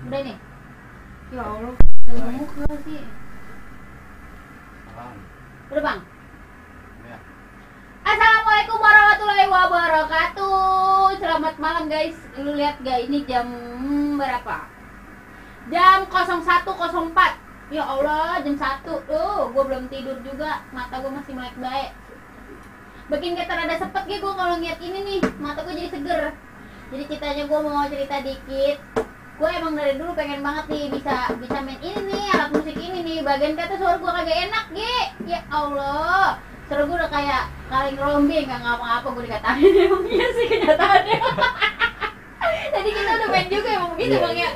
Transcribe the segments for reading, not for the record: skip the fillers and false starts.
Udah nih. Ya Allah, udah muka sih. Udah bang. Ya. Assalamualaikum warahmatullahi wabarakatuh. Selamat malam guys. Lu lihat gak ini jam berapa? Jam 01.04. Ya Allah, jam 1 tuh. Gue belum tidur juga. Mata gue masih melek baik. Bikin kita rada sepet gitu gue kalau ngeliat ini nih. Mata gue jadi seger. Jadi ceritanya gue mau cerita dikit. Gue emang dari dulu pengen banget nih bisa main ini nih, alat musik ini nih. Bagian kata suara gue kagak enak, Ge. Ya Allah. Suara gue udah kayak kaleng rombeng, gak ngapa-ngapa gue dikatain. Emang iya sih kenyataannya. Tadi kita udah main juga emang begitu bang ya.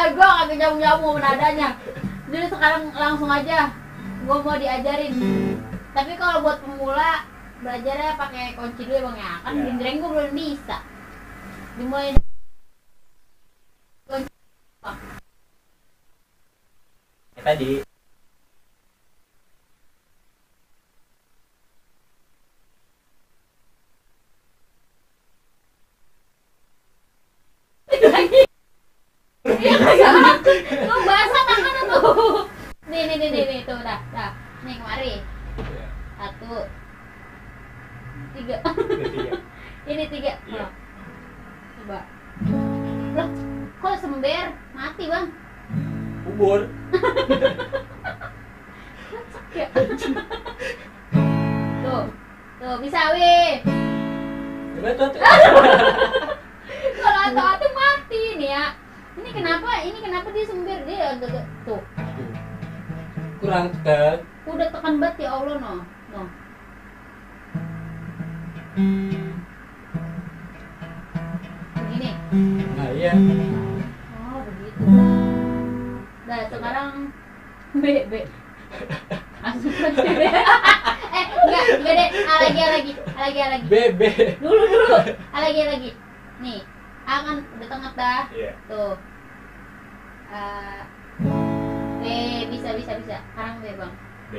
Gue kagak jamu-jamu nadanya. Jadi sekarang langsung aja gue mau diajarin. Tapi kalau buat pemula belajarnya pakai kunci dulu bang ya. Kan genjreng gue belum bisa. Dimulai Tadi lu basah tangan tuh. Nih tuh dah. Nih kemari. 1 3. Ini 3. Iya. Coba. Loh, kok sember? Mati, Bang. ubur. Ya. Tuh bisa weh. Coba tuh. Kalau atau mati nih ya. Ini kenapa dia sember dia agak tuh. Kurang tekan. Udah tekan banget ya Allah no. Begini. Nah iya. Oh begitu. Nah sekarang B. Masuk aja. Enggak deh. Lagi. BB. Dulu. Lagi. Nih, A kan udah tengah dah. Iya. Tuh. B bisa. Sekarang B bang. B.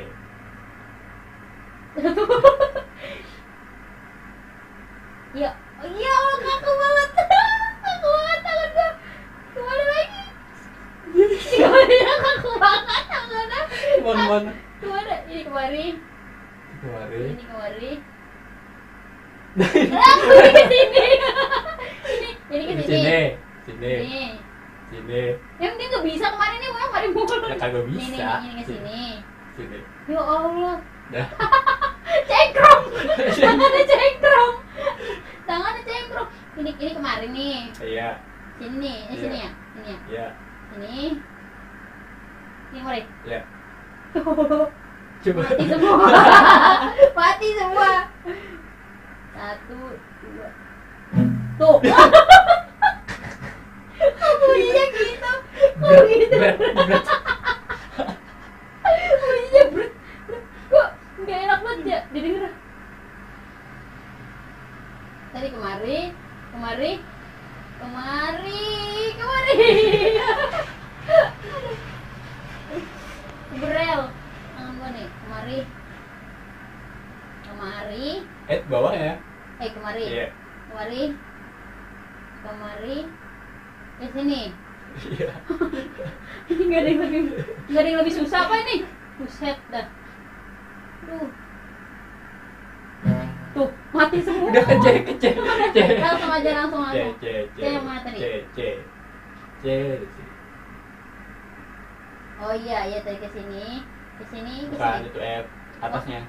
Ya Allah kaku banget. Kaku banget tangan gua. Kemana lagi? Gimana kaku banget tangannya. Mana? Kemana? Ini kemari. Kemari. Ini kemari. Aku ke sini. Ini ke sini. Sini. Yang dia nggak bisa kemarin nih, kemarin mulu. Ya kagak bisa. Ini ke sini. Sini. Ya Allah. Dah. Cengkrong. Tangannya cengkrong. Ini kemarin nih. Iya. Sini nih, sini ya. Ini ya. Iya. Ini. Ini kemarin. Iya. Coba. Mati semua. 1 2. Tuh. Kok bunyinya gitu? Kok gitu? Berat. Bunyinya berat. Kok nggak enak banget ya didengar. Tadi kemari. Berel. Tangan gua nih, kemari. Bawah ya. Kemari. Iya. Kemari. Ke sini. Iya. Ini nggak ada yang lebih susah apa ini? Buset dah. Tuh, mati semua. Udah kece. Langsung aja. C. Yang mana tadi? C. Oh iya tadi ke sini. Bukan itu F atasnya.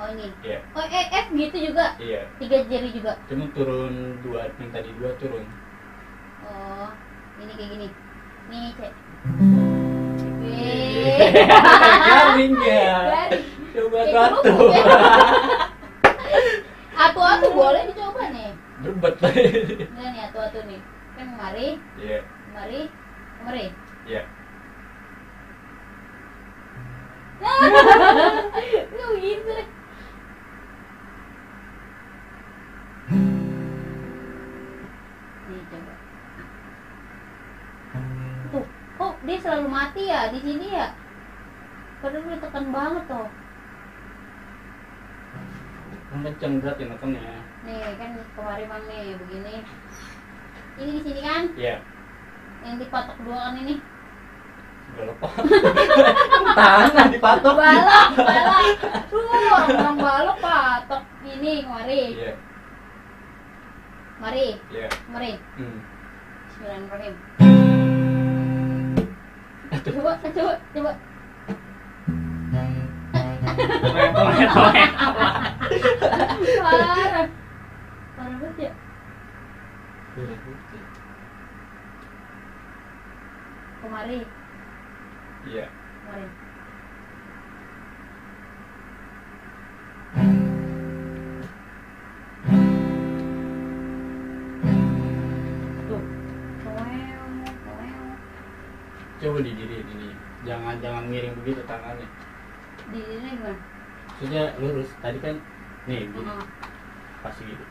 Oh ini. Iya. Oh F gitu juga. Iya. 3 jari juga. Cuma turun 2, yang tadi 2 turun. Oh, ini kayak gini. Nih, cek. Garing ya. Coba atu. Atu boleh dicoba nih. Berbet. Enggak nih atu nih. Kan kemari. Iya. Kemari. Iya. Lu gitu deh. Nih coba. Tuh, kok dia selalu mati ya di sini ya? Padahal udah tekan banget tuh. Kenceng berat ya nekennya. Nih kan kemarin bang nih begini. Ini di sini kan? Iya. Yang dipatok dua kan ini. Gak lepas. Tangan dipatok. Balok. Orang balok patok ini kemari. Iya. Mari. Iya. Mari. Hmm. Bismillahirrahmanirrahim. Coba. Toeng. Parah banget ya. Kemari. Iya. Kemari. Tuh. Toeng. Coba didiriin ini. Jangan miring begitu tangannya. Di sini gimana? Maksudnya lurus. Tadi kan nih gini. Heeh. Pas gitu.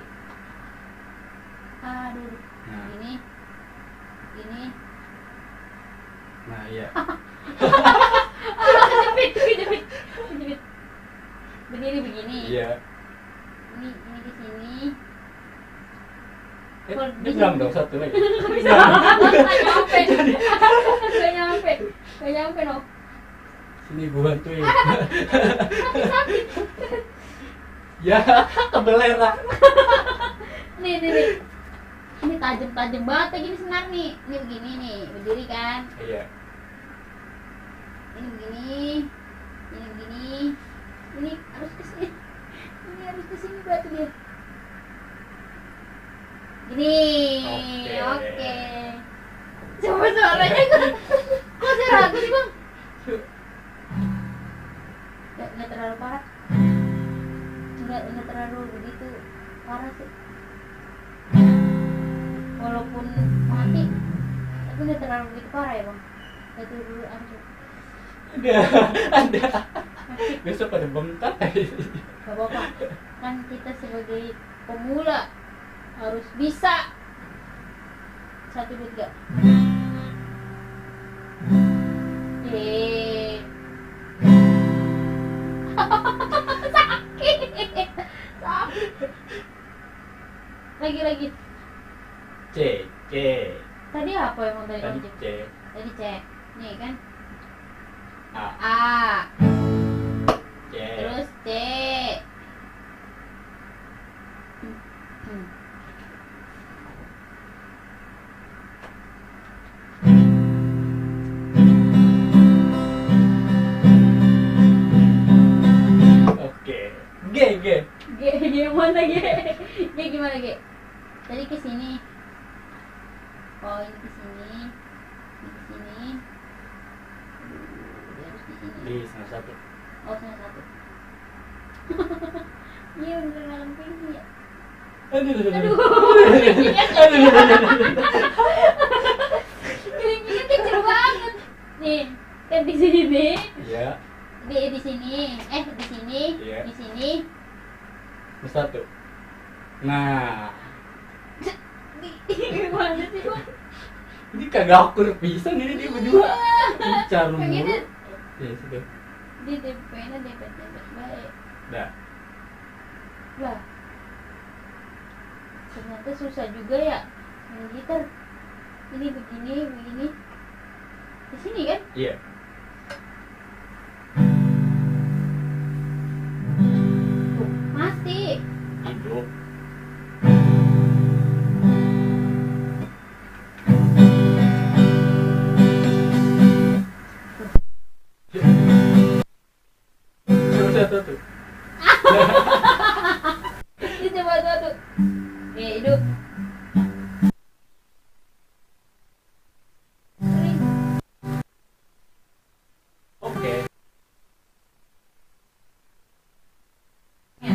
Aduh. Nah. Ini. Nah, iya. Kejepit. Berdiri begini. Iya. Ini di sini. Dia bilang dong satu lagi. Gak nyampe no. Sini gua bantuin. Ya, kebeler lah. Nih. Ini tajam banget kayak gini senar nih. Ini begini nih, berdiri kan. Iya. Ini begini. Ini harus ke sini. Batu dia. Gini. Oke. Coba suaranya kok saya ragu sih, Bang? Nggak terlalu parah. Nggak terlalu begitu parah sih. Walaupun mati, tapi nggak terlalu begitu parah ya, Bang. Itu dulu langsung. Ada. Besok pada bengkak. Gak apa-apa. Kan kita sebagai pemula harus bisa. 1, 2, 3. Sakit. Lagi. C. Tadi apa yang mau tadi? Tadi C. Tadi C. Nih kan. A. C. Terus C. Oke. G. Gimana G? Gimana G? Tadi ke sini. Oh, ini ke sini. Harus di sini. Di setengah satu. Oh, setengah satu. Iya, bener malam tinggi ya. Aduh. Giling-giling kecil banget. Nih, kan di sini nih. Iya. Di sini. Di sini. Iya. Di sini. Satu. Nah, Gimana sih, Bang? ini kagak akur pisan ini dia berdua. Bicara Kayak gitu. mulu. Ya sudah. Di DP-nya dempet baik. Dah. Wah, ternyata susah juga ya main gitar. Ini begini. Di sini kan? Iya. Tuh, mati. Hidup. Satu. Ini coba satu. Hidup. Oke. Ya.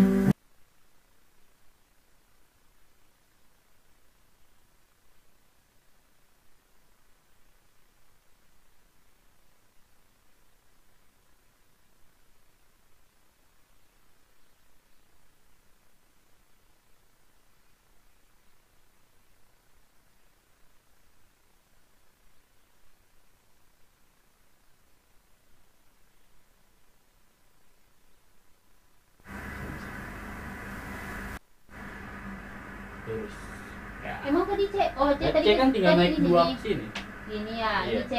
Terus. Ya. Emang tadi C? Oh, C tadi C kan tinggal tadi naik di 2 sini. ke sini. Ini ya, ini Iya. C.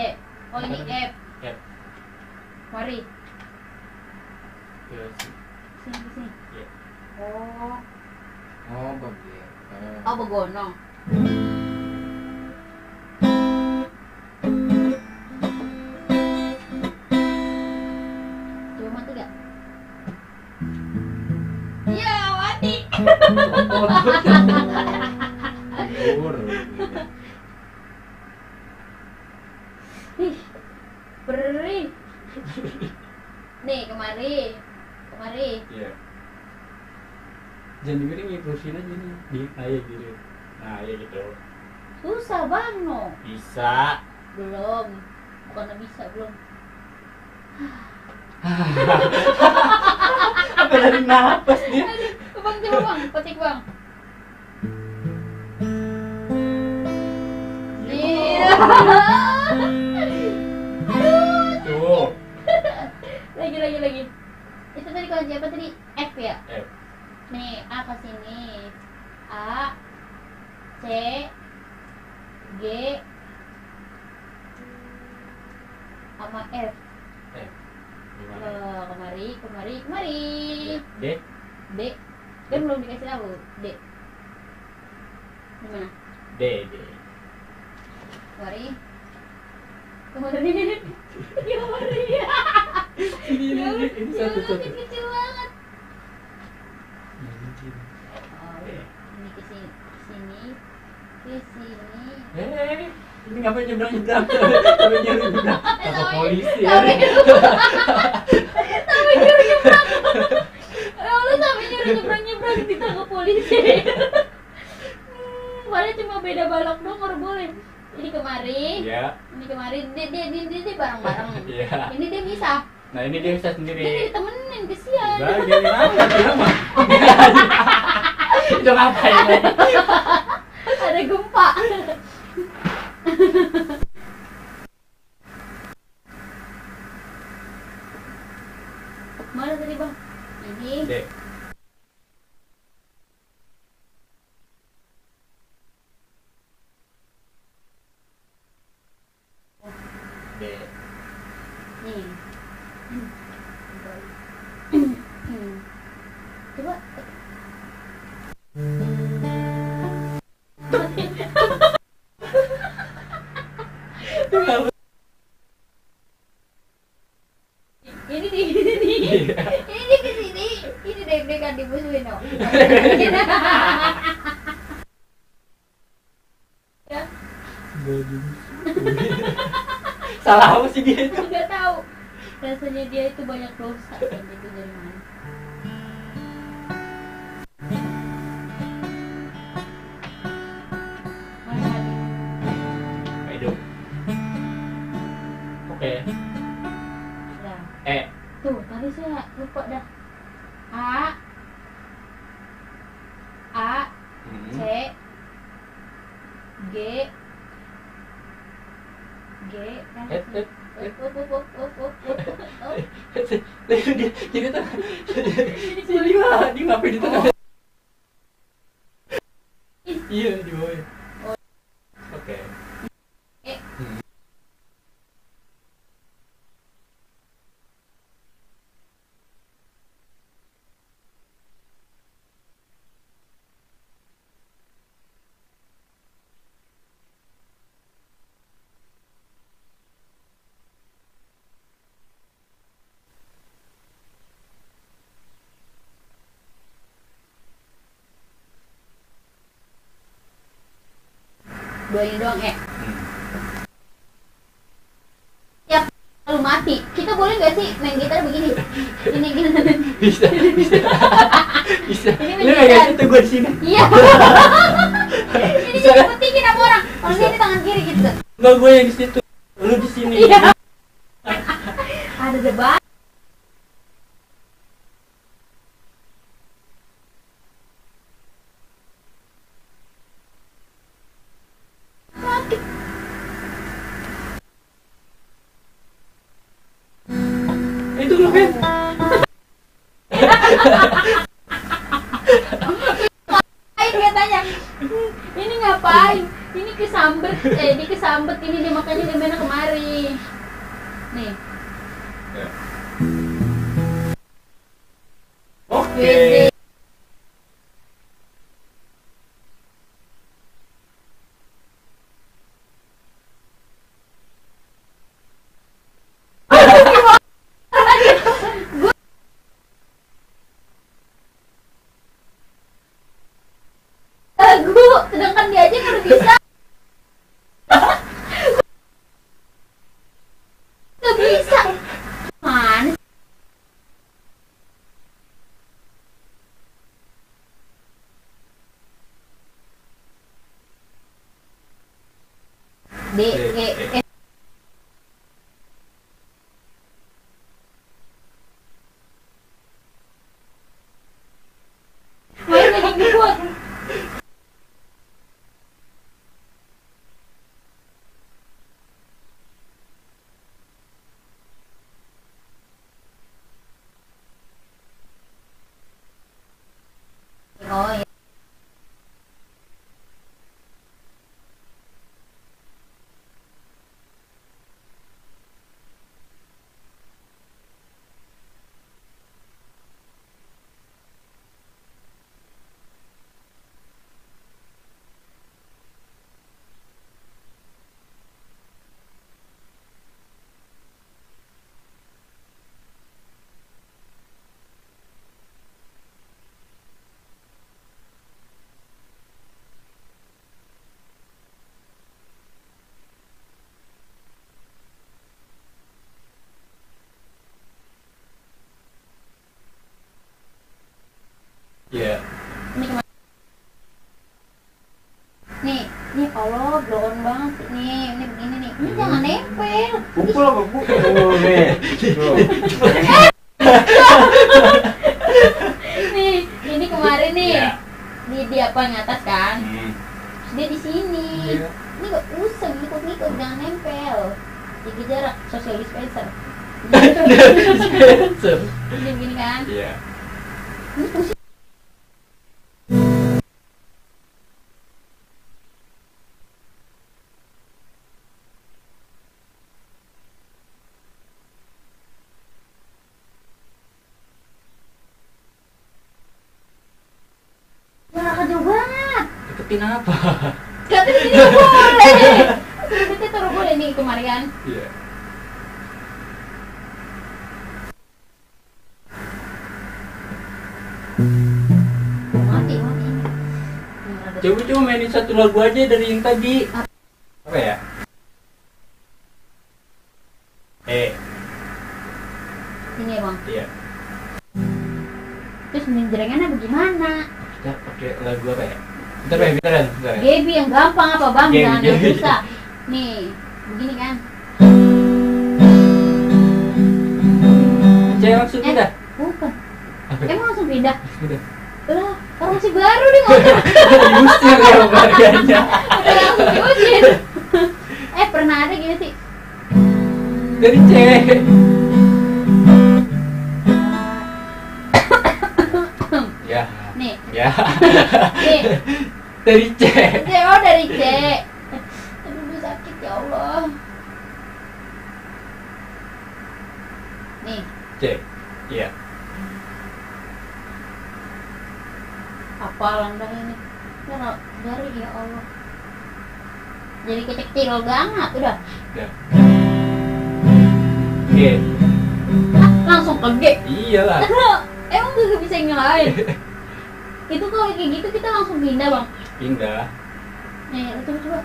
Oh ini F. F. Mari. Ke Sini sini. Iya. Oh. Oh, begitu. Oh begono. Coba mati gak? Ya mati. Libur. Ih, perih. Nih kemari. Kemari. Iya. Jangan dimiringin, terusin aja nih. Di kayak gitu. Nah, ya gitu. Susah bang no. Bisa. Belum. Bukan bisa belum. Apa dari napas dia? Bang coba bang, petik bang. Iya. Aduh. Tuh. Lagi. Itu tadi kunci apa tadi? F ya? F. Nih, A ke sini. A C G sama F. F. Gimana? Kemari. D. D. Kan belum dikasih tahu. D. Gimana? D. Kemari. Kemari. Ini satu. Kecil banget. Ini. Oh, ini ke sini. Ini ngapain nyebrang? Sampai nyari nyebrang. Takut polisi ya. Sampai nyuruh nyebrang. Ya Allah, sampai nyuruh nyebrang ditangkap polisi. Padahal cuma beda balok dong, orang boleh. Ini kemari. Iya. Ini kemari. Dia bareng-bareng. Iya. Ini dia bisa. Nah, ini dia bisa Dia sendiri. ditemenin, kesian. Bagian apa? Dia mah. Itu ngapain lagi? Ada gempa. Mana tadi bang? Ini. D. D. Nih. Coba. Ini di ini ke sini. Ini deg-degan dimusuhin dong. Ya, Salah apa sih dia itu? nggak tahu. Rasanya dia itu banyak dosa dan itu dari mana? Mana lagi? Hidup. Oke. Dah. E. Tuh, tadi saya lupa dah. A C G kan Dia jadi tuh. Dia ngapain di tengah? Iya, di bawah. Oke. dua ini doang ya kalau mati kita boleh nggak sih main gitar begini ini gini Bisa. Ini Lu nggak kasih tuh gue di sini. iya ini Bisa jadi kan? pentingin sama orang ini tangan kiri gitu Enggak, gue yang di situ. Lu di sini. iya ada debat mati Itu lu kan. ngapain katanya ini ngapain ini kesamber Dia kesambet ini dia makanya dia main kemari. Nih. Ya. Oke. Wede. Lagu, sedangkan dia aja nggak bisa. Nggak bisa. Mana? D, E, F. Main lagi ngebut. Oh ya. Iya. Ini kemana? Nih Allah, blow on banget sih. Ini begini nih. Ini jangan nempel. Pukul apa pukul nih? Nih, ini kemarin nih. Iya. Di apa yang atas kan? Hmm. Terus dia di sini. Iya. Ini gak usah ngikut-ngikut, jangan nempel. Jaga jarak, social dispenser. Spencer. Ini begini kan? Iya. Ini pusing. Jarak jauh banget. Deketin apa? Kata di sini boleh. Kita taruh boleh nih kemarin kan? Iya. Mati. Coba mainin satu lagu aja dari yang tadi. Apa ya? Ini ya bang. Iya. Terus menjerengannya bagaimana? Kita pakai lagu apa ya? Bentar ya. Gaby yang gampang apa bang? Gaby, Jangan yang Gaby. susah. Nih, begini kan? Cewek langsung pindah. Bukan. Apa? Emang langsung pindah? Pindah. Lah, orang masih baru nih ngomong. Diusir ya keluarganya. Udah langsung diusir. Pernah ada gini sih. Dari cewek. Ya. Nih, Ya. nih. Dari C. Oh dari C. Aduh sakit ya Allah. Nih, C. Iya. hafalan dah ini. Dari ya Allah. Jadi kecil banget udah. Ya. G. Langsung ke G. Iyalah. Emang gak bisa yang lain. Itu kalau kayak gitu kita langsung pindah bang. Pindah. Nih, coba.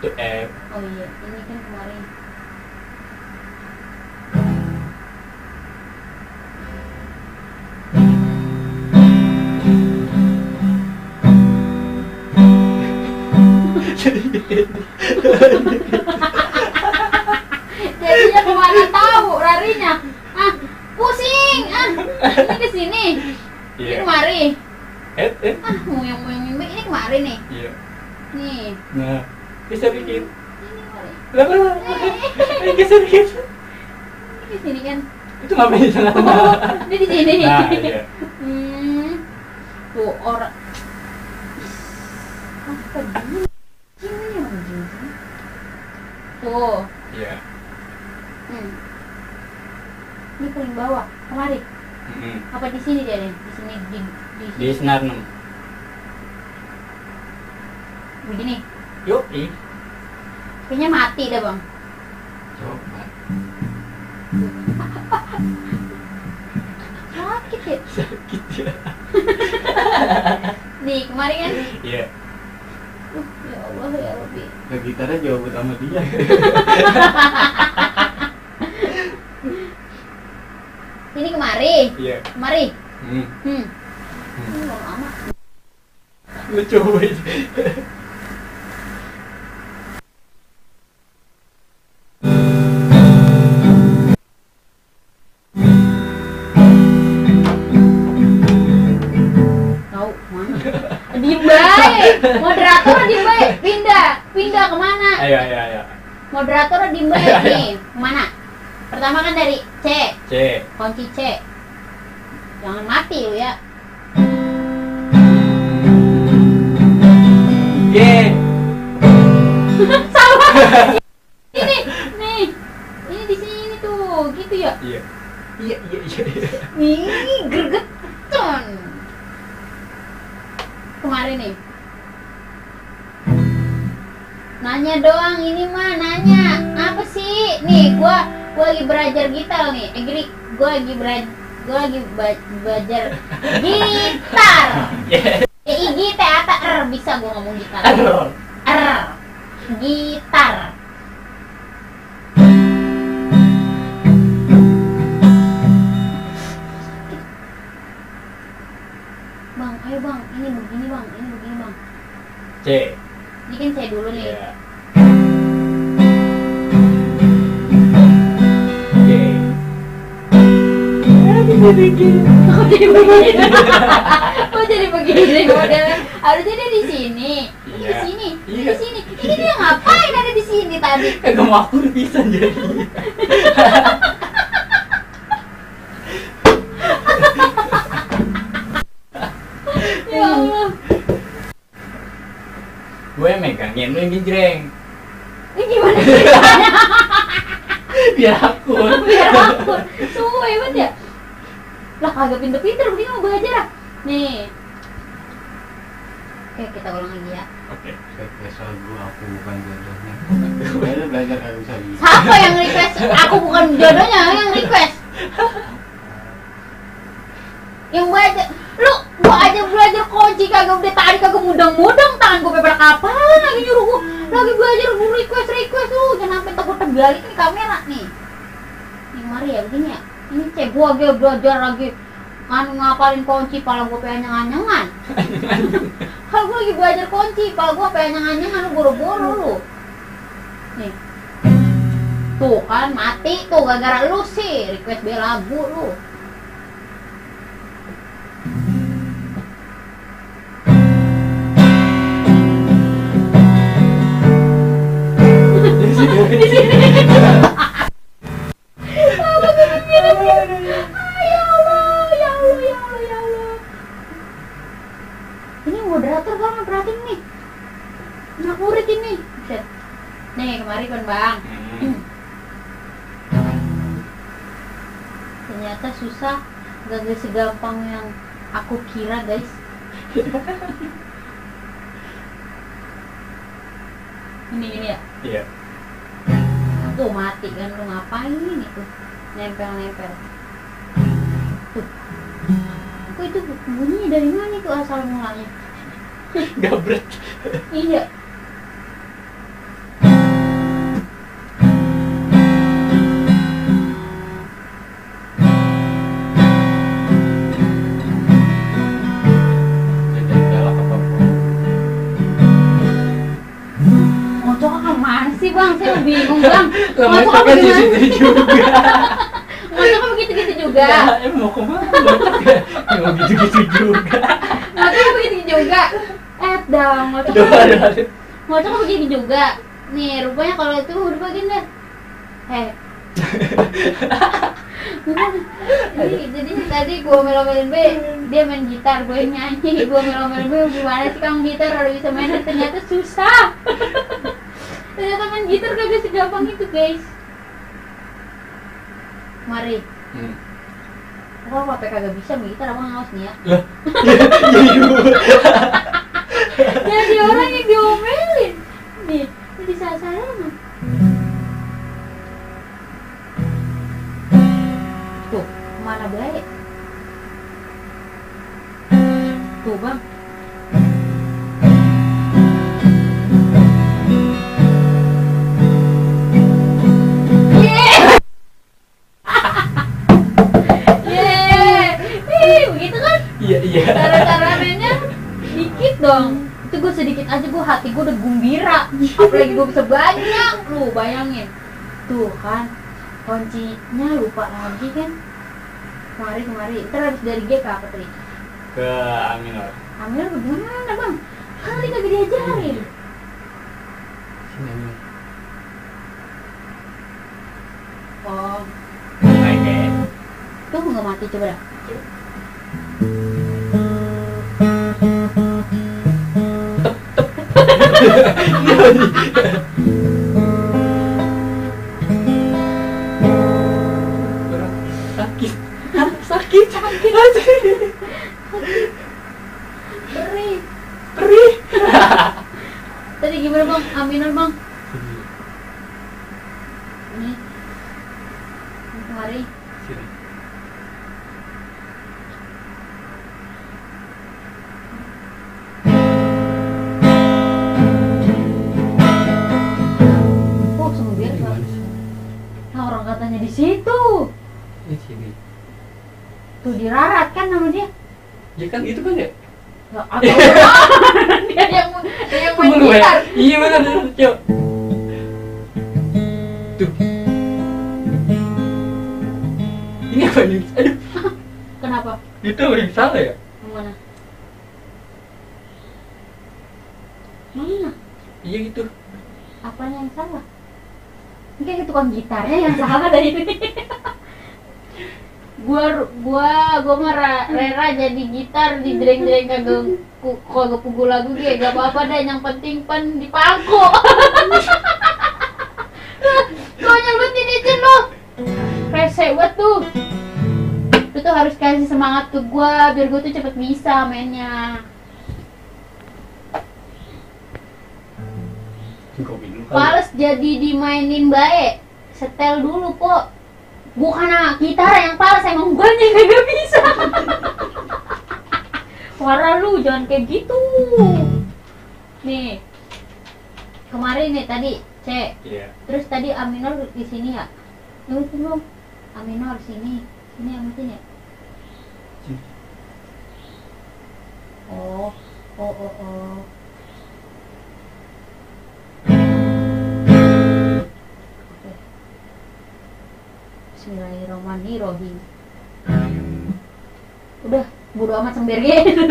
Itu F. Oh iya, ini kan kemarin. Jadinya kemana tahu larinya? Pusing. Ini ke sini. Ini Iya. kemari. F. Ini kemari nih. Iya. Nih. Nah, bisa bikin. Ini kemari. Lah. Geser dikit. Ini ke sini kan. Itu ngapain di sana? Ini di sini. Nah, iya. Tuh orang. Apa dia? Gini anjing. Tuh. Iya. Ini paling bawah. Kemari. Apa di sini dia nih? Di sini Di senar 6. Begini. Yuk, Kayaknya mati dah, Bang. coba. Sakit ya? Sakit ya. Nih, kemarin kan. Iya. Ya Allah ya Rabbi. Nah, gitarnya jauh sama dia. Ini kemari. Iya. Kemari. Hmm. Ini mau lama. Lu coba aja. Tahu mana? Diem baik. Moderator diem baik. Pindah kemana? Ayo. Moderator diem baik nih. Kemana? Pertama kan dari C. Kunci C. Jangan mati lu ya. G. Salah. Ini nih. Ini di sini tuh. Gitu ya. Iya. Ih, gregetan. Kemarin nih. Nanya doang ini mah nanya. Apa sih? Nih, gua lagi belajar gitar nih. Gua lagi belajar gitar. G-I-T-A-T-R bisa gua ngomong gitar. R. Gitar. Bang, ayo bang, ini begini bang. C. Bikin saya dulu nih. Iya. G. Kok jadi begini modelnya? Harusnya dia di sini. Iya. Di sini. Iya. Di sini. Ini dia ngapain ada di sini tadi? Kagak mau aku bisa jadi. Ya Allah. Gue megangin, lu yang gijreng. Ini gimana ceritanya? Biar akur. Biar akur. Semua hebat ya? Lah kagak pinter-pinter, begini mau belajar ah. Nih. Oke, kita ulang lagi ya. Oke. Soal gue aku bukan jodohnya. Gue udah belajar kagak bisa gitu. Siapa yang request? Aku bukan jodohnya, yang request. Yang belajar, lu gua aja belajar kunci kagak udah tadi kagak mudang-mudang tangan gua peperak apa lagi nyuruh gua lagi belajar gua request lu jangan sampai takut terbalik nih kamera nih. Ini mari ya begini ya. Ini cek gua lagi belajar lagi kan ngapalin kunci pala gua pengen nyangan-nyangan. Kalau gua lagi belajar kunci pala gua pengen nyangan-nyangan lu boro-boro lu. Nih. Tuh kan mati tuh gara-gara lu sih request lagu lu. Di sini. Ya Allah. Ini moderator kan perhatiin nih. Anak murid ini. Set. Nih kemari kan bang. Ternyata susah, gak segampang yang aku kira guys. Ini ya. Iya. Tuh mati kan lu ngapain itu? Nempel. Tuh. Kok itu bunyinya dari mana itu asal mulanya? Gabret. Iya. Jadi galak apa bro? Ngocok kemana sih bang? Saya bingung bang. Lama Ngocok kan di gimana? situ juga. Ngocok begitu-gitu juga. Ya, mau kemana? Ya, mau gitu-gitu juga. Ngocok begitu juga. Dong, ngocok begini juga. Nih, rupanya kalau itu udah bagian deh. Jadi tadi gua melomelin B, dia main gitar, gue nyanyi, gua melomelin B, gimana sih kamu gitar kalau bisa main ternyata susah. Ternyata main gitar kagak segampang itu guys. Mari. Wah, apa kagak bisa main gitar, abang ngawas nih ya. Lah. Jadi orang yang diomelin. Nih, jadi sasaran. Tuh, mana baik? Tuh bang. Begitu kan? Iya. Cara-cara mainnya dikit dong. Itu gue sedikit aja gue hati gue udah gembira. Apalagi gue bisa banyak, lu bayangin. Tuh kan, kuncinya lupa lagi kan. Kemari. Ntar habis dari G ke apa tadi? Ke Aminor. Aminor bagaimana bang? Kan tadi kagak diajarin. Sini Aminor. Oh, Main kayak. tuh nggak mati coba dah. Sakit. Perih. Tadi gimana bang? Aminor bang. Ini. Kemari. Sini. Oh, semua biar bang. Nah, orang katanya di situ. Ini sini. Tuh dirarat kan nama dia. Ya kan itu kan ya? Ya, atau dia yang main Tunggu, ya. gitar. Iya benar, yuk. Tuh. Ini apa ini? Aduh, Kenapa? itu yang salah ya? Yang mana? Mana? Iya gitu. Apanya yang salah? Mungkin tukang gitarnya yang salah dari ini. gua mah rera jadi gitar di jreng kagak pukul lagu ge gak apa-apa deh, yang penting pan di pangku. Konyol banget ini Cen lo. Rese banget tuh. Lu tuh harus kasih semangat ke gua biar gua tuh cepet bisa mainnya. Males jadi dimainin baik. Setel dulu, Po. Bukan gitar yang pales, emang gue nih gak bisa. Suara lu jangan kayak gitu. Nih. Kemarin nih tadi C. Iya. Terus tadi A minor di sini ya. Lu itu belum. A minor sini. Sini yang mungkin ya. Sini. Oh. Bismillahirrahmanirrahim. Udah, bodo amat sember gitu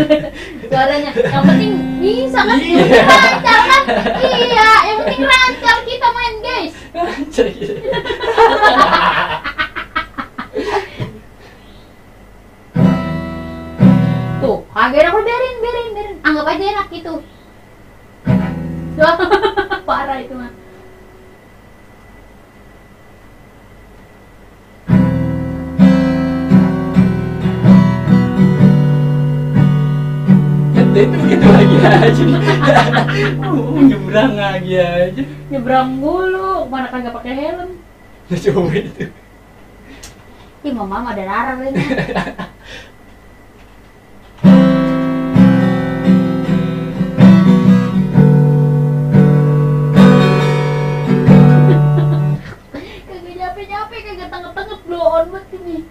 suaranya. Yang penting bisa kan? Iya. Lancar kan? Iya, yang penting lancar kita main guys. Tuh, kagak aku biarin. Anggap aja enak gitu. Parah itu mah. Itu begitu lagi aja. Nyebrang lagi aja. Nyebrang mulu, mana kagak pakai helm. Nah, coba itu. Ih, mama ada darah ini. Kagak nyampe, kagak tengep-tengep blow on banget ini.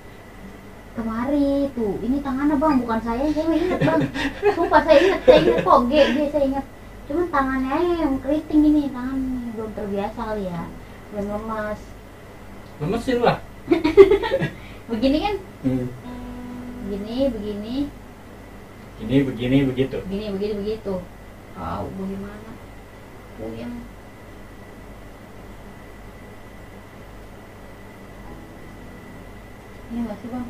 Kemari tuh, ini tangannya bang, bukan saya inget bang. Sumpah saya inget kok, G saya inget. Cuman tangannya aja yang keriting gini, tangan belum terbiasa kali ya, belum lemas. Lemesin lah. Begini kan? Begini. Ini begini begitu. Begini begitu. Tahu bagaimana? Puyeng. Ini nggak sih bang?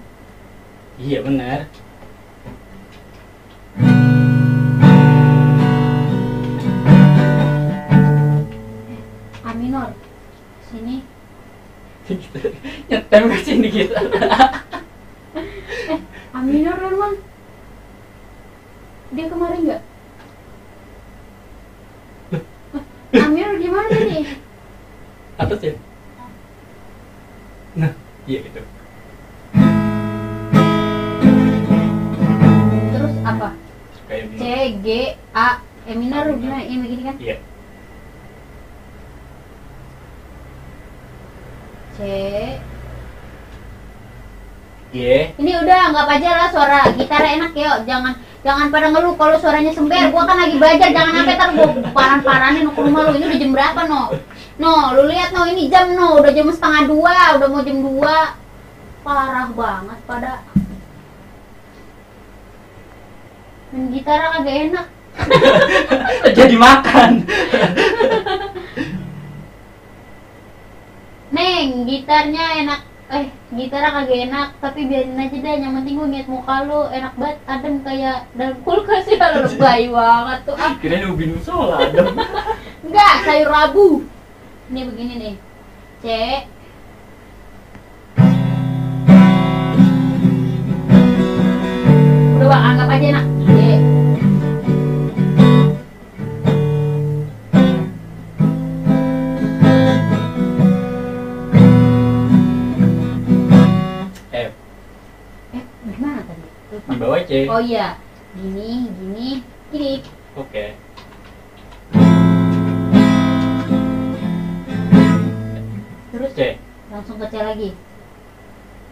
Iya benar. Nyetem ke sini kita. A minor memang. Dia kemarin nggak? A minor gimana nih? Atas ya. Nah, iya gitu. Terus apa? Kayak C, G, A, E minor gimana? Ini begini kan? Iya. C. G. Ini udah anggap aja lah suara gitar enak ya. Jangan pada ngeluh kalau suaranya sember. Gua kan lagi belajar, jangan sampai ntar gua paran-paranin ke rumah lu. Ini udah jam berapa no? No, lu lihat no, ini jam no, udah jam 1:30, udah mau jam 2. Parah banget pada. Main gitar agak enak. Jadi makan. Neng, gitarnya enak. Gitar kagak enak, tapi biarin aja deh. Yang penting gue ngeliat muka lu enak banget, adem kayak dalam kulkas ya. Lebay banget tuh. Kirain ubin musola adem. Enggak, sayur rabu. Ini begini nih. C. Udah bang, anggap aja enak. D. F. Gimana tadi? Lupa. Di bawah C. Oh iya. Gini. Oke. Terus C. langsung ke C lagi.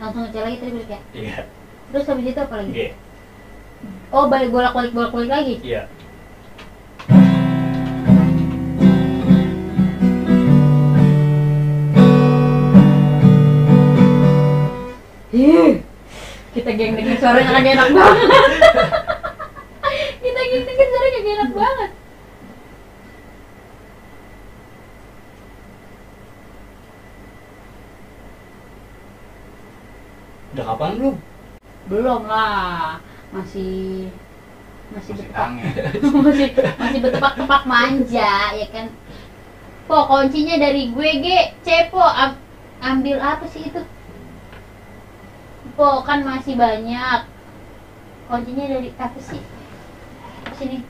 Tadi balik ya. Iya. Terus habis itu apa lagi? G. Oh, balik bolak-balik lagi. Iya. Kita geng-gengin suaranya lagi enak banget. Kita geng-gengin suaranya lagi enak banget. Udah kapan belum? Belum lah. Masih Masih bertepak. kangen. masih bertepak-tepak manja ya kan. Po, kuncinya dari gue G, Cepo ambil apa sih itu? Po, kan masih banyak. Kuncinya dari apa sih? Sini.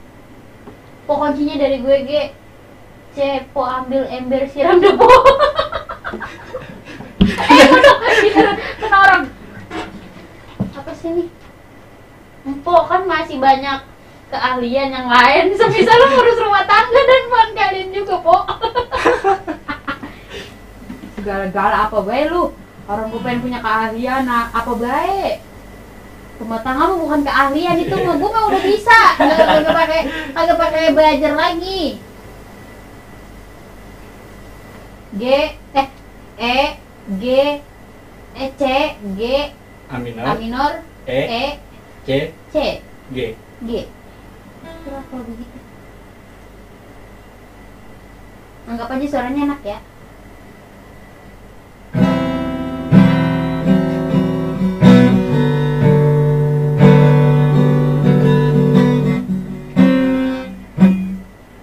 Po, kuncinya dari gue G, Cepo ambil ember siram debu. Kena orang. Apa sih ini? Empok kan masih banyak keahlian yang lain. Semisal lu ngurus rumah tangga dan bukan kalian juga, Pok. Segala-gala apa baik lu? Orang gue pengen punya keahlian, apa baik? Rumah tangga mah bukan keahlian itu, mah gue mah udah bisa. Kagak pakai belajar lagi. G, C, G, A minor. A minor, E, C, C, G. G. Itulah kalau begitu. Anggap aja suaranya enak ya.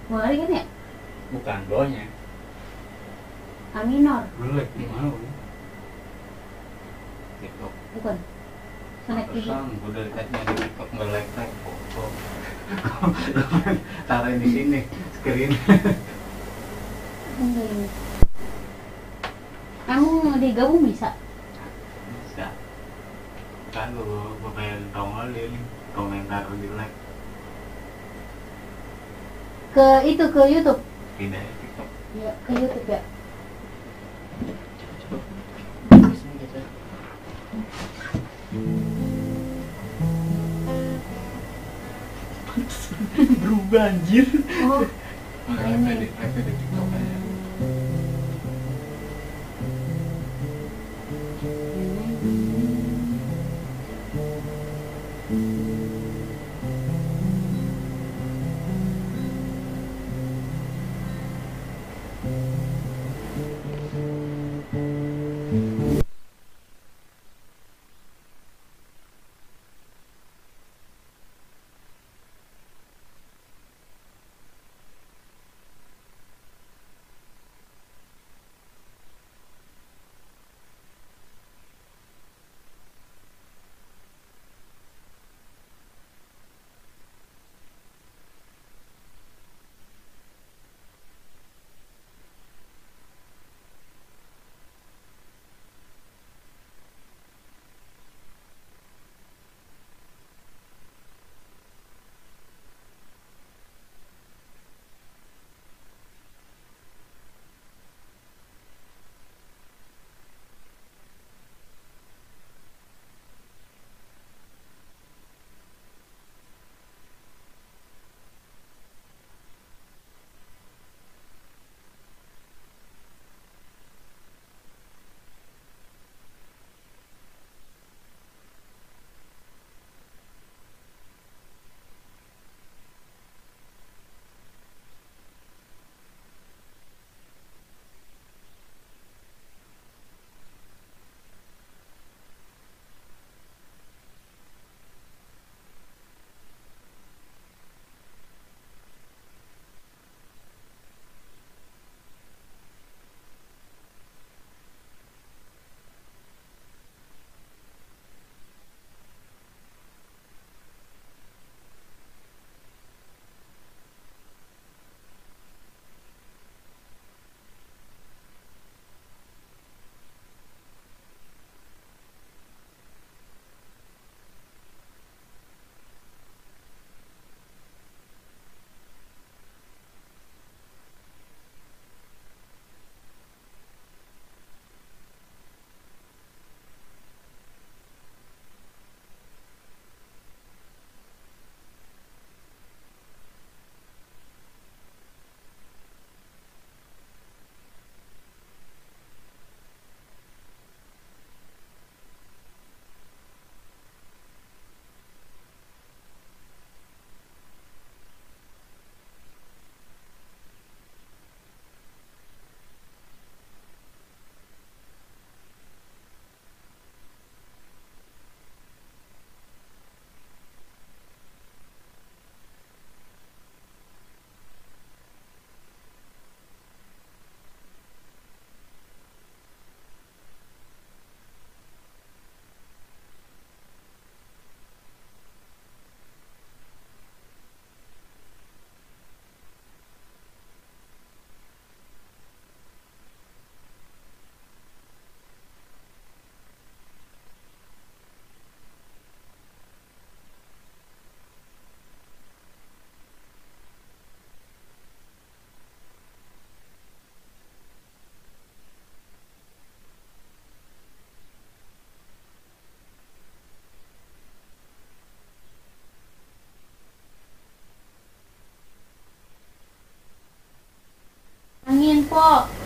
Mau lagi kan ya? Bukan bawahnya. A minor, Lu lagi di mana lu? TikTok. bukan. Snack TV. Pesan, gue dari tadi di TikTok nge-like foto. Taruh di sini screen. Enggak ini. Kamu digabung bisa? Bisa. Kan gue pengen tongolin komentar di like. Ke YouTube. Pindah ya TikTok. Ya, ke YouTube ya. Berubah anjir. Oh, Like di TikTok aja.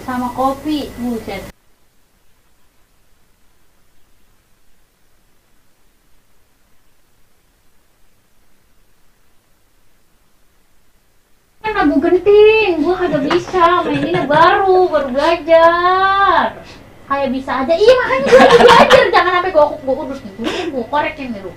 sama kopi, buset. Kan lagu genting, gua kagak bisa maininnya baru belajar. Kayak bisa aja, iya makanya gua lagi belajar, jangan sampai gua urus gitu, gua korekin dulu.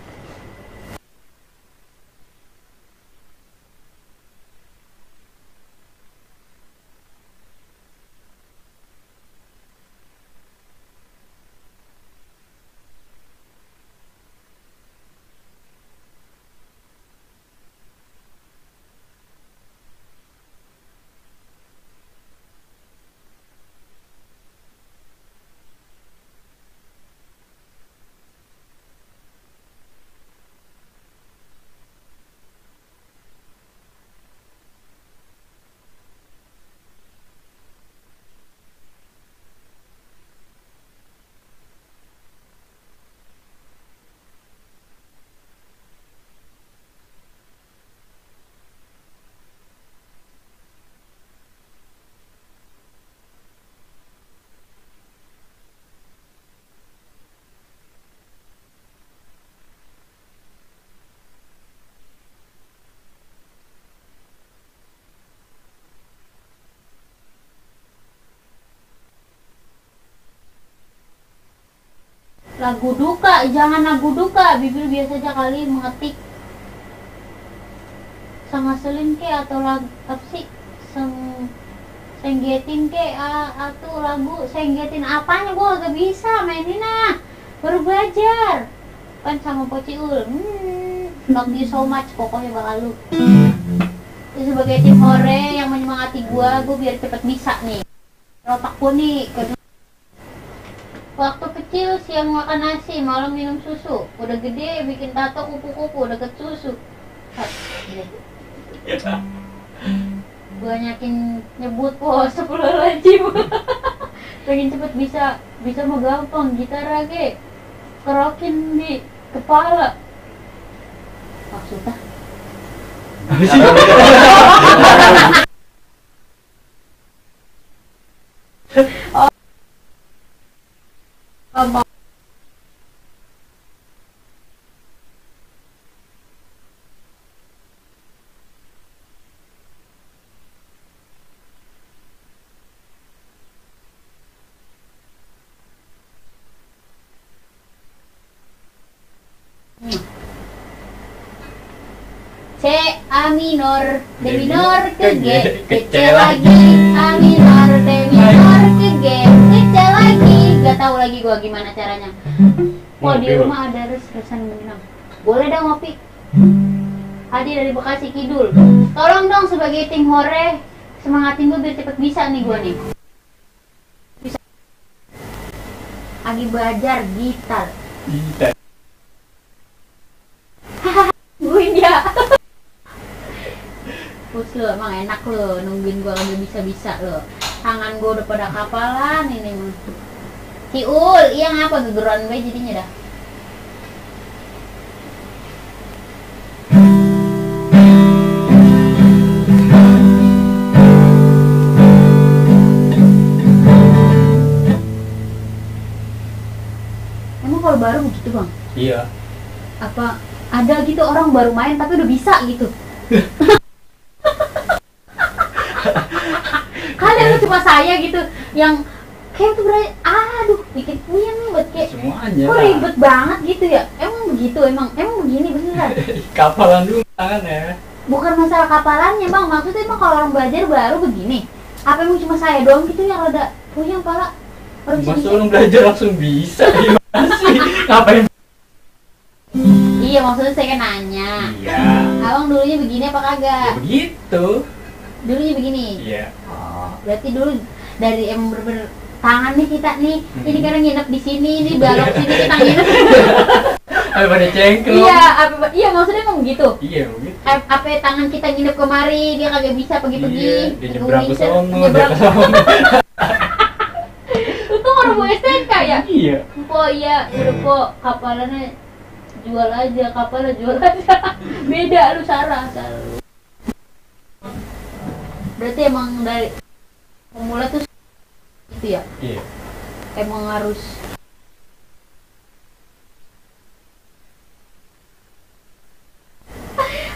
Lagu duka, jangan lagu duka, bibir biasa aja kali mengetik. Sama selin ke atau lagu apa sih? Senggetin ke atau lagu senggetin apanya gua gak bisa mainin baru belajar kan sama Pociul. Love you so much pokoknya bakal lu. Itu sebagai tim hore yang menyemangati gua biar cepet bisa nih. Otak gua nih waktu kecil siang makan nasi, malam minum susu. Udah gede bikin tato kupu-kupu deket susu. Banyakin nyebut pos 10 lajim. Pengen cepet bisa mau gampang gitar lagi. Kerokin di kepala. Maksudnya? C A minor D minor ke G ke C lagi A minor D minor ke G ke C lagi. Gak tahu lagi gua gimana caranya. Wah di rumah ada resan menang. Boleh dong ngopi. Adi dari Bekasi Kidul. Tolong dong sebagai tim hore semangatin gua biar cepet bisa nih gua nih. Bisa. Lagi belajar gitar. Gue ya. Pus lo, emang enak lo nungguin gua lagi bisa-bisa lo. Tangan gua udah pada kapalan ini mah. Ciul, iya ngapa gegeran gue jadinya dah. Emang kalau baru begitu bang? Iya. Apa ada gitu orang baru main tapi udah bisa gitu? Kadang cuma saya gitu yang kayak tuh berarti aduh bikin puyeng buat kayak Semuanya kok lah. ribet banget gitu ya. Emang begitu, emang begini beneran. Kapalan dulu tangan ya. Bukan masalah kapalannya bang, maksudnya emang kalau orang belajar baru begini apa emang cuma saya doang gitu yang rada puyeng pala orang Masa orang belajar langsung bisa gimana sih? Ngapain? Iya maksudnya saya kan nanya. Iya. Abang dulunya begini apa kagak? Ya begitu. Dulunya begini. Iya. Oh, berarti dulu dari emang bener-bener tangan nih kita nih, ini kadang nginep di sini, ini balok sini kita nginep. Apa pada cengkel? Iya maksudnya emang begitu. Iya begitu. Apa tangan kita nginep kemari, dia kagak bisa pergi-pergi. Iya, dia nyebrang ke sono, dia nyebrang. ke sono. Itu orang mau STNK ya? Iya. Po iya, udah po kapalannya jual aja, kapalnya jual aja. Beda lu Sarah. Berarti emang dari pemula tuh gitu ya. Iya. Emang harus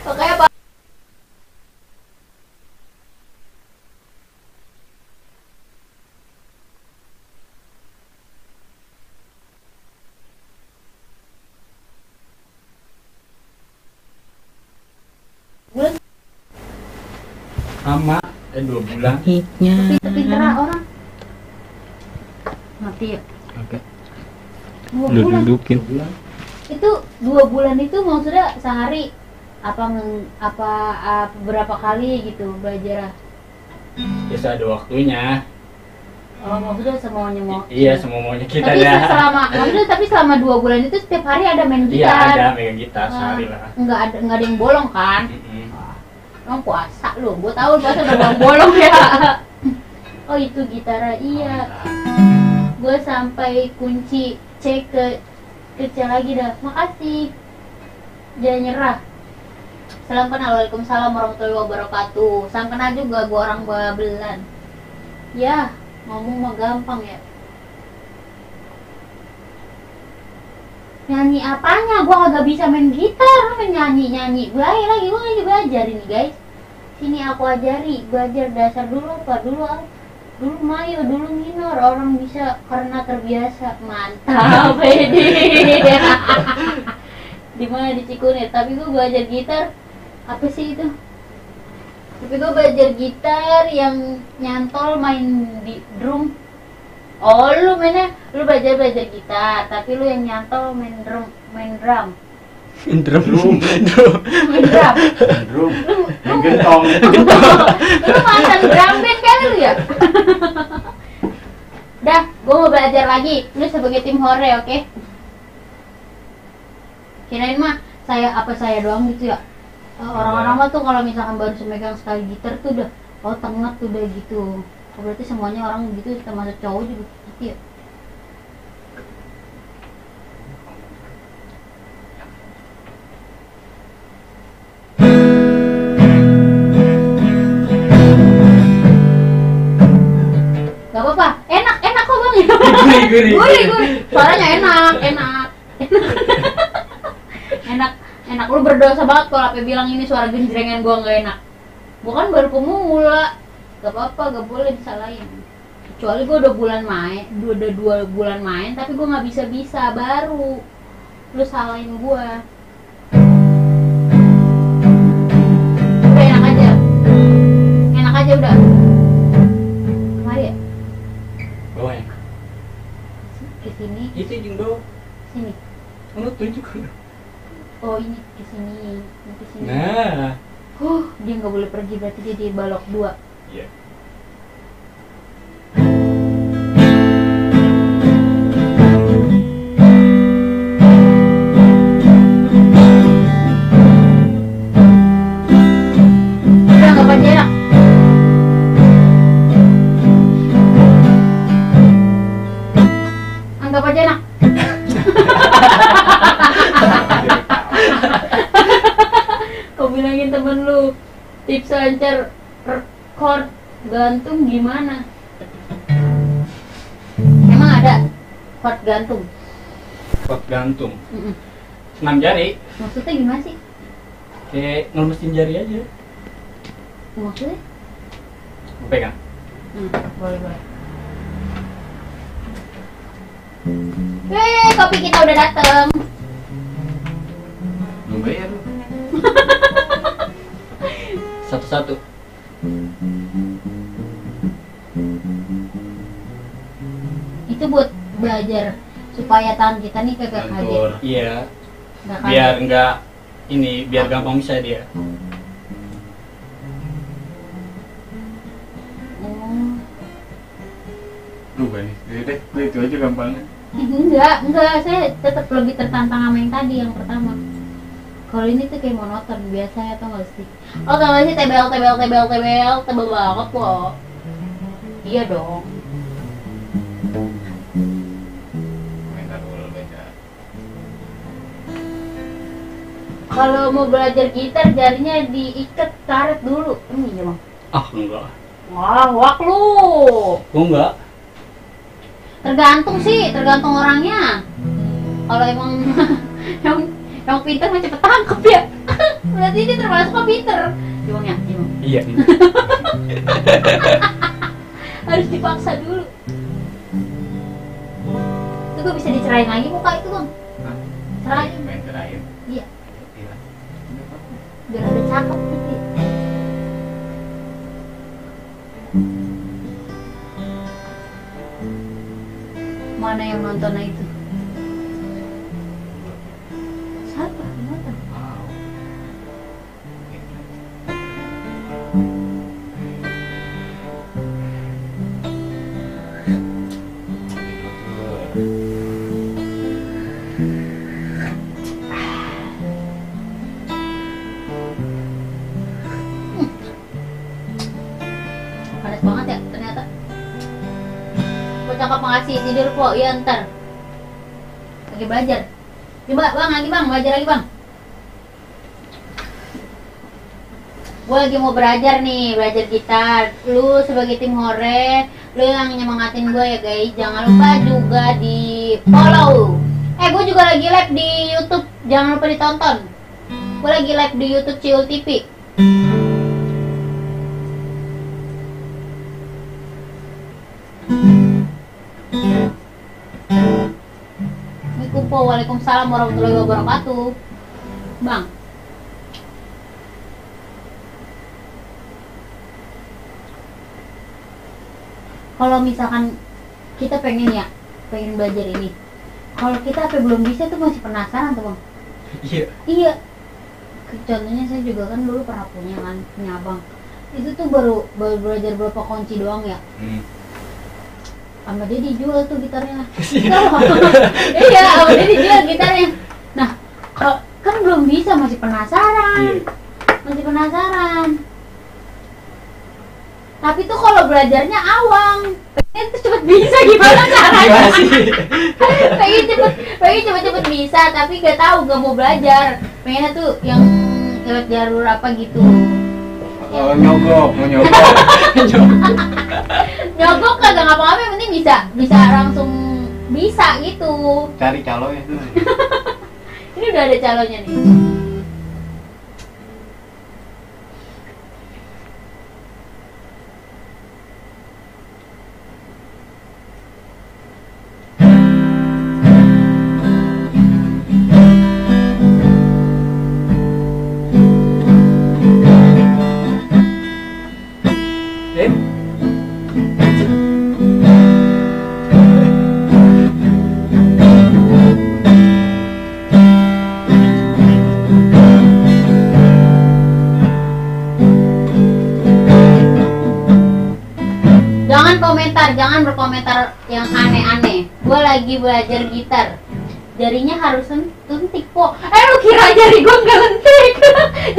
oke apa? Bulan Sama 2 bulan. tapi cerah orang mati ya. Oke. 2 bulan. 2 bulan. Itu 2 bulan itu maksudnya sehari apa berapa kali gitu belajar? Biasa ada waktunya. Oh, maksudnya semuanya mau. Iya, semua maunya kita Tapi dah. tapi selama 2 bulan itu setiap hari ada main Iya, gitar. ada megang gitar sehari lah. Enggak ada yang bolong kan? Mm-mm. Emang puasa lu, gua tahu puasa udah bolong ya. Oh itu gitar, iya. Gua sampai kunci C ke C lagi dah. Makasih. Jangan nyerah. Salam kenal, waalaikumsalam warahmatullahi wabarakatuh. Salam kenal juga, gua orang Babelan. Ya, ngomong mah gampang ya. Nyanyi apanya? Gua kagak bisa main gitar, main nyanyi. Gua lagi belajar ini guys. Sini aku ajari, belajar dasar dulu apa? Dulu mayo, dulu minor. Orang bisa karena terbiasa. Mantap, pede. Di mana di Cikunir? Tapi gua belajar gitar. Apa sih itu? Tapi gua belajar gitar yang nyantol main di drum. Oh, lu belajar gitar, tapi lu yang nyantol main drum. Drum. Main drum. Drum. Yang gentong. Lu mantan drum band kan lu ya? Dah, gua mau belajar lagi. Lu sebagai tim hore, oke? Kirain mah saya doang gitu ya. Orang-orang mah tuh kalau misalkan baru megang sekali gitar tuh udah tengah tuh udah gitu. Oh, berarti semuanya orang gitu, termasuk cowok juga gitu ya. Gak apa-apa, enak kok bang. Gurih. Suaranya enak. Lu berdosa banget kalau apa bilang ini suara genjrengan gua nggak enak. Gua kan baru pemula. Gak apa-apa, gak boleh disalahin. Kecuali gue udah 2 bulan main, tapi gue nggak bisa baru. Lu salahin gue. Udah enak aja udah. Kemari ya? Bawa ya. Ke sini. Itu yang bawa. Sini. Lu tunjuk. Oh ini ke sini. Nah. Dia nggak boleh pergi, berarti dia di balok 2. Iya. Udah nggak apa jarak. Anggap aja nak. Kau bilangin temen lu tips lancar chord gantung gimana? Emang ada chord gantung? Chord gantung. 6 jari. Maksudnya gimana sih? Kayak ngelemesin jari aja. Maksudnya? Pegang. Boleh. Kopi kita udah dateng. Belum bayar lu. Satu-satu. Itu buat belajar supaya tangan kita nih kagak kaget. Lentur. Iya. Nggak Biar kaget. enggak biar gampang bisa dia. Oh. Berubah nih. Deh, itu aja gampangnya. Enggak, saya tetap lebih tertantang sama yang tadi, yang pertama. Kalau ini tuh kayak monoton biasa ya, tau gak sih? Oh tau gak sih, tebel banget loh. Iya dong. Minta dulu baca. Kalau mau belajar gitar jarinya diikat karet dulu. Iya bang. Ah, enggak. Wah, wak lu. Gua enggak. Tergantung sih, tergantung orangnya. Kalau emang yang pintar mah cepet tangkep ya. Berarti dia termasuk ke pinter. Gimana ya? Gimana? Iya. Harus dipaksa dulu. Itu gue bisa dicerain lagi muka itu bang. Hah? Cerai. Main terakhir. Iya. Iya. Biar ada cakep gitu. Mana yang nonton itu? Siapa yang nonton? Wow. Panas banget ya ternyata. Gue cakap makasih tidur kok, iya ntar. Lagi belajar. Coba bang, lagi bang, belajar lagi bang. Gue lagi mau belajar nih, belajar gitar. Lu sebagai tim hore, lu yang nyemangatin gue ya guys. Jangan lupa juga di follow. Gue juga lagi live di YouTube, jangan lupa ditonton. Gue lagi live di YouTube Ciul TV. Waalaikumsalam warahmatullahi wabarakatuh. Bang, kalau misalkan kita pengen belajar ini, kalau kita apa belum bisa tuh masih penasaran tuh bang. Iya. Iya. Contohnya saya juga kan dulu pernah punya abang. Itu tuh baru belajar berapa kunci doang ya. Sama dia dijual tuh gitarnya. Iya, sama dia dijual gitarnya. Nah, kan belum bisa, masih penasaran. Masih penasaran. Tapi tuh kalau belajarnya awang, pengen tuh cepet bisa, gimana caranya? pengen cepet bisa, tapi gak tahu, gak mau belajar. Pengennya tuh yang lewat jalur apa gitu. Oh, nyogok, mau nyogok. Nyogok kagak ngapa-ngapa, yang penting bisa langsung bisa gitu. Cari calonnya tuh. Ini udah ada calonnya nih. Jangan berkomentar yang aneh-aneh. Gue lagi belajar gitar, jarinya harus lentik kok. Lu kira jari gue nggak lentik?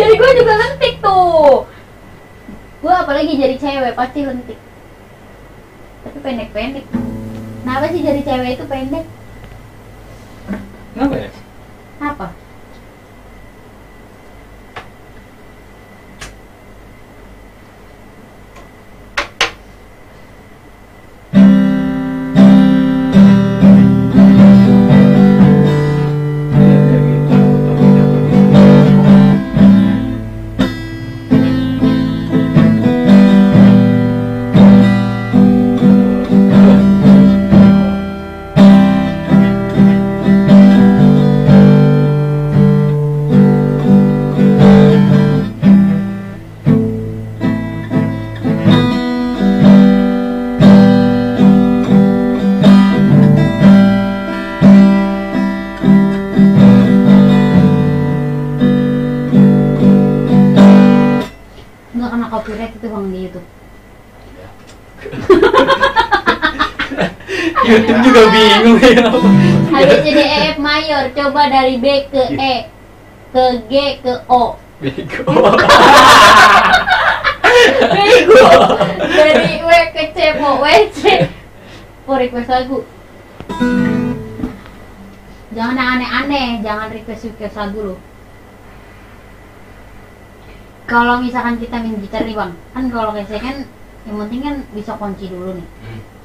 Jari gue juga lentik tuh. Gue apalagi jari cewek pasti lentik, tapi pendek-pendek. Kenapa sih jari cewek itu pendek? Kenapa ya? Apa? Copyright itu bang di YouTube. YouTube juga bingung ya. ABCDEF mayor, coba dari B ke E ke G ke O. Bego. Bego. Dari W ke C mau WC. Request lagu. Jangan yang aneh-aneh, jangan request lagu loh. Kalau misalkan kita main gitar nih bang, kan kalau kayak saya kan yang penting kan bisa kunci dulu nih.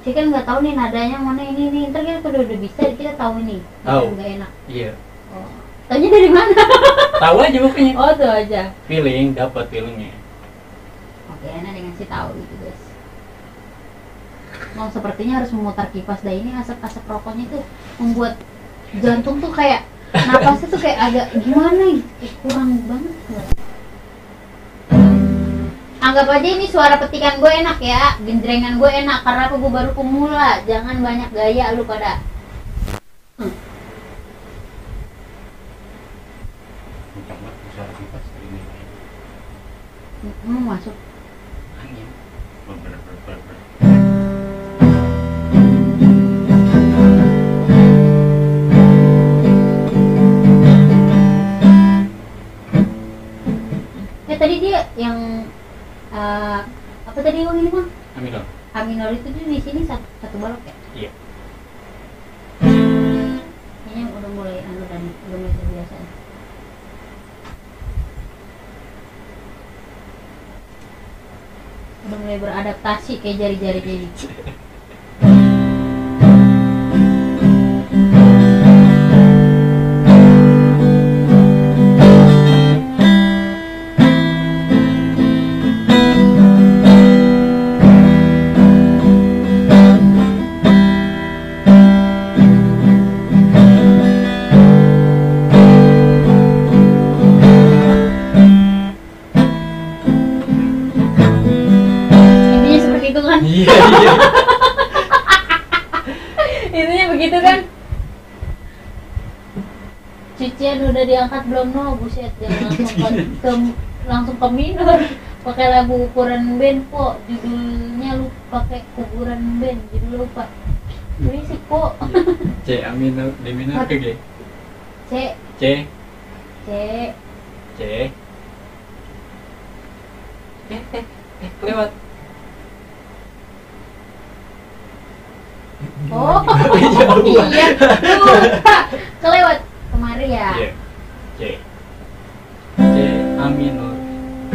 Saya kan nggak tahu nih nadanya mana ini nih. Ntar kita udah bisa kita tahu ini. Tahu. Nggak enak. Iya. Oh. Taunya dari mana? Tahu aja pokoknya. Oh tuh aja. Feeling, dapat feelingnya. Oke, Ana ngasih tahu gitu guys. Oh sepertinya harus memutar kipas. Dah ini asap-asap rokoknya tuh membuat jantung tuh kayak napasnya tuh kayak agak gimana gitu, kayak kurang banget. Anggap aja ini suara petikan gue enak ya, genjrengan gue enak karena aku baru pemula. Jangan banyak gaya lu pada. Kencang banget suara kipas ini. Mau masuk. Angin. Ber. Tadi dia yang apa tadi bang ini bang? Aminor. Aminor itu tuh di sini satu balok ya? Iya. Kayaknya udah mulai tadi udah mulai terbiasa. Udah mulai beradaptasi kayak jari-jari ini. Iya, iya. Intinya begitu kan? Cucian udah diangkat belum no? Buset, jangan langsung ke minor. Pakai lagu ukuran band kok, judulnya lu pakai ukuran band, judul lupa. Berisik kok. C A minor D minor ke G. C C C C. Lewat. Oh iya, lupa kelewat kemari ya. Iya. C C A minor.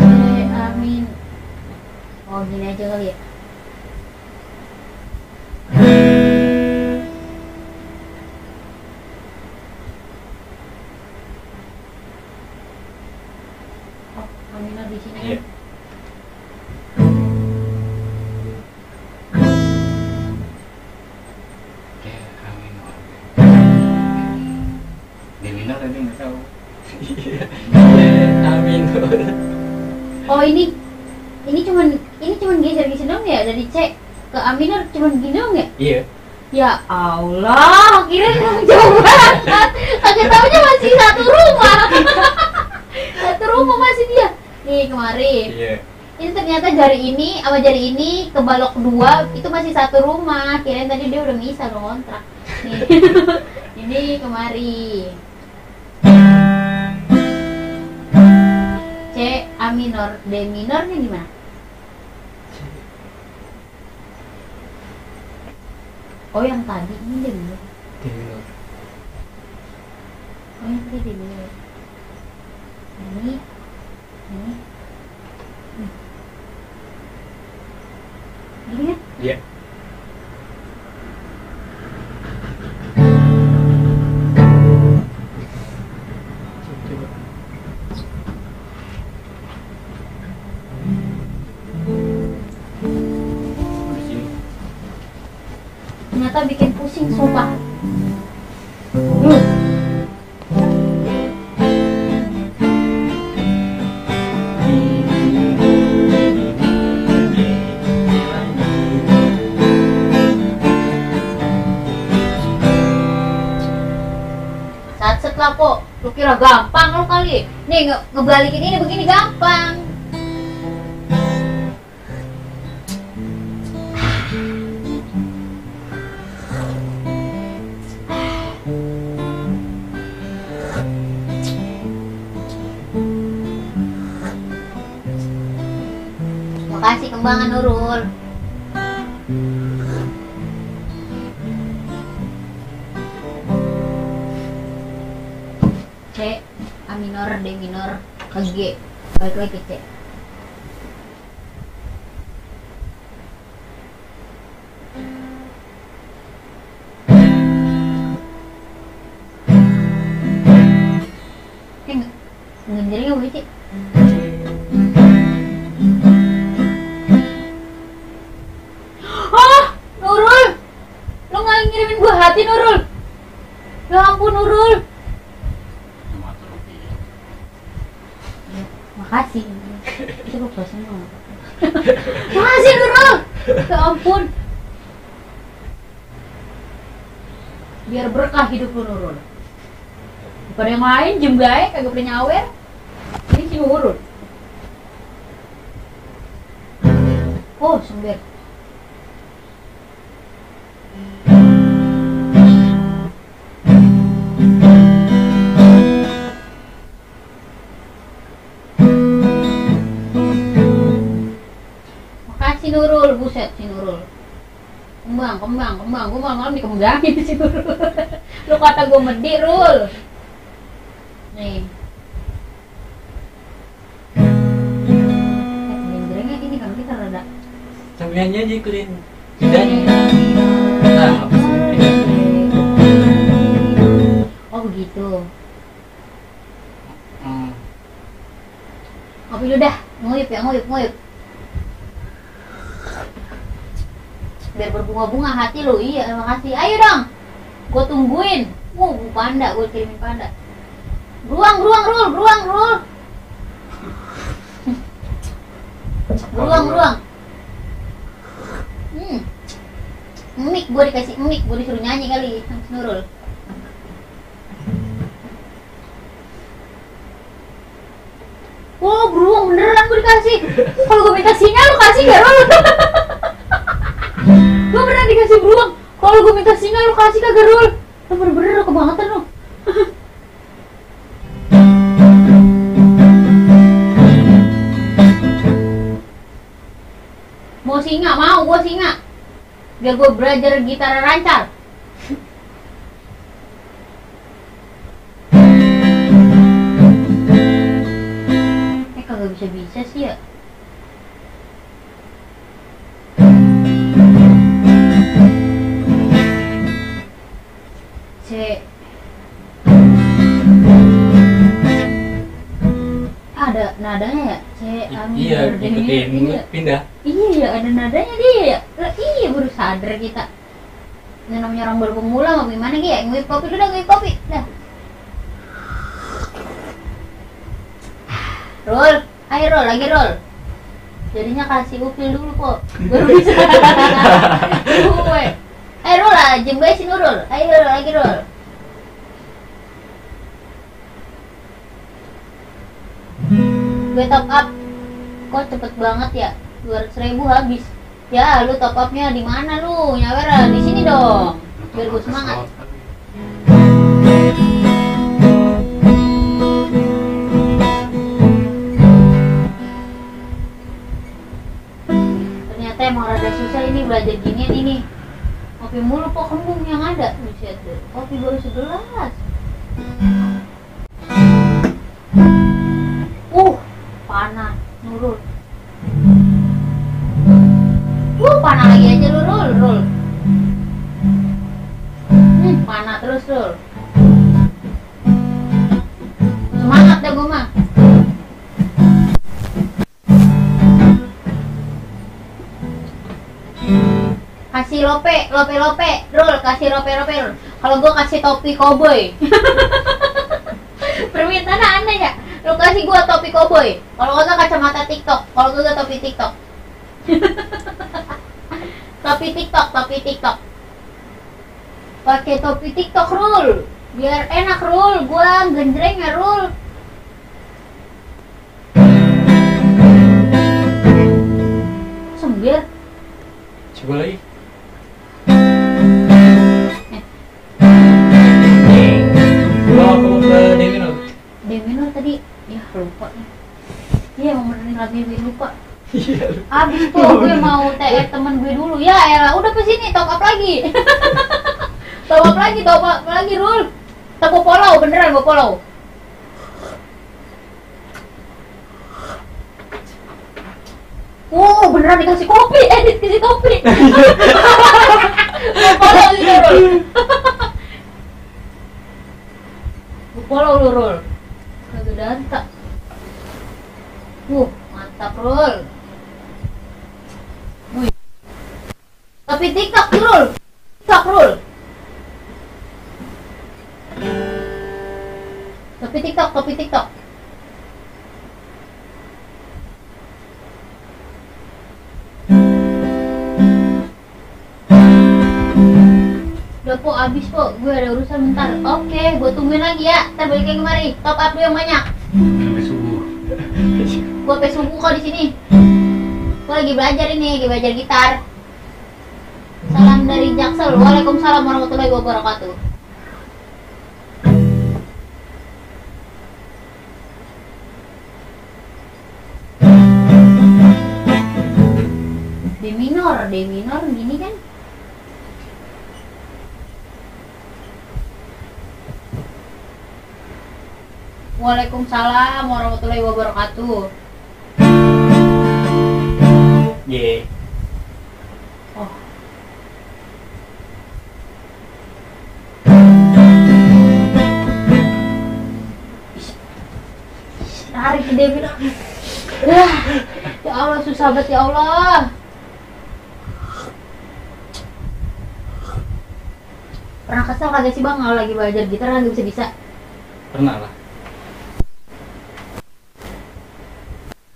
C amin. Oh gini aja kali ya. Oh aminor di sini. Iya. Minor tadi nggak tahu. Iya. A minor. Oh ini cuman geser-geser dong ya dari C ke A minor cuman gini dong ya? Iya. Ya Allah, kira jauh banget. Aku tahunya masih satu rumah. Satu rumah masih dia. Nih kemarin. Iya. Ini ternyata jari ini sama jari ini ke balok dua itu masih satu rumah. Kirain tadi dia udah misah dong kontrak. Nih. Ini kemarin. C A minor, D minornya gimana? Oh yang tadi ini D minor. D minor. Oh yang tadi D minor. Ini. Gini kan? Iya. Ternyata bikin pusing sumpah. Satset lah kok, lu kira gampang lu kali. Nih ngebalikin ini begini gampang. Makasih kembangan Nurul. C A minor, D minor, ke G. Balik lagi C. Genjrengnya begitu. Ah, Nurul, lo nggak ngirimin gua hati Nurul. Ya ampun Nurul. Makasih. Itu lupa semua. Makasih Nurul. Ya ampun. Biar berkah hidup lu Nurul. Bukan yang lain, jem baik, kagak pernah nyawer. Ini si Nurul. Oh, sumber. Makasih Nurul, buset si Nurul. Kembang, gue malam dikembangin si Nurul. Lu kata gue medi, Rul. Nih. Genjrengnya ini kan kita rada. Sambilannya aja ikutin lidahnya. Nah, apa sih? Oh begitu. Ngopi dulu dah, nguyup ya, nguyup. Biar berbunga-bunga hati lo, iya makasih. Ayo dong, gue tungguin. Panda, gue kirimin panda. Beruang, Rul. Beruang. Mik, gue dikasih mik, gue disuruh nyanyi kali, Nurul. Oh, beruang beneran gue dikasih. Kalau gue minta singa, lu kasih gak, Rul? Gue pernah dikasih beruang. Kalau gue minta singa, lu kasih kagak, Rul? Lu bener-bener kebangetan lu. Mau singa, mau gue singa. Biar gue belajar gitar rancar. Kagak bisa sih ya. Ada nadanya ya? Iya, ikutin pindah. Iya, ada nadanya dia ya. Iya, baru sadar kita. Ini namanya orang baru pemula, mau gimana ya? Nguyup kopi dulu dah, nguyup kopi. Dah. Rul, ayo Rul, lagi Rul. Jadinya kasih upil dulu kok. Baru bisa. Gue. Rul lah, jem gue si Nurul. Ayo Rul, lagi Rul. Gue top up. Kok cepet banget ya? 200.000 habis. Ya, lu top upnya di mana lu? Nyawer di sini dong. Biar gue semangat. Ternyata emang rada susah ini belajar ginian ini. Kopi mulu kok kembung yang ada. Buset deh. Kopi baru 11. Panah, Nurul. Panah lagi aja lu, Rul. Panah terus, Rul. Semangat dah gue mah. Kasih lope, Rul, kasih lope, Rul. Kalau gue kasih topi koboi. Permintaan aneh ya. Lu kasih gua topi koboi. Kalau kagak kacamata TikTok, kalau kagak topi TikTok. topi TikTok. Pakai topi TikTok, Rul. Biar enak, Rul. Gua genjreng ya, Rul. Sembir. Coba lagi. Aku ke Deminol tadi. Ya lupa nih. Iya emang beneran lagi gue lupa. Iya. Abis tuh gue mau TR temen gue dulu. Ya elah udah kesini top up lagi. top up lagi Rul. Tak gue follow beneran gue follow. Wow beneran dikasih kopi, dikasih topi. Gue follow gitu Rul. Gue follow lu Rul. Kagak danta. Mantap, Rul. Wih. Tapi TikTok, Rul. TikTok, Rul. Tapi TikTok. Udah po, abis po. Gue ada urusan bentar. Oke, gue tungguin lagi ya. Ntar balik lagi kemari. Top up dulu yang banyak. Sampai subuh. Gue sampai subuh kok di sini. Gue lagi belajar ini, lagi belajar gitar. Salam dari Jaksel. Waalaikumsalam warahmatullahi wabarakatuh. D minor gini kan? Waalaikumsalam warahmatullahi wabarakatuh. Ye. Oh. Tarik ke D minor. Ya Allah, susah banget ya Allah. Pernah kesel kagak sih bang kalau lagi belajar gitar kagak bisa-bisa? Pernah lah.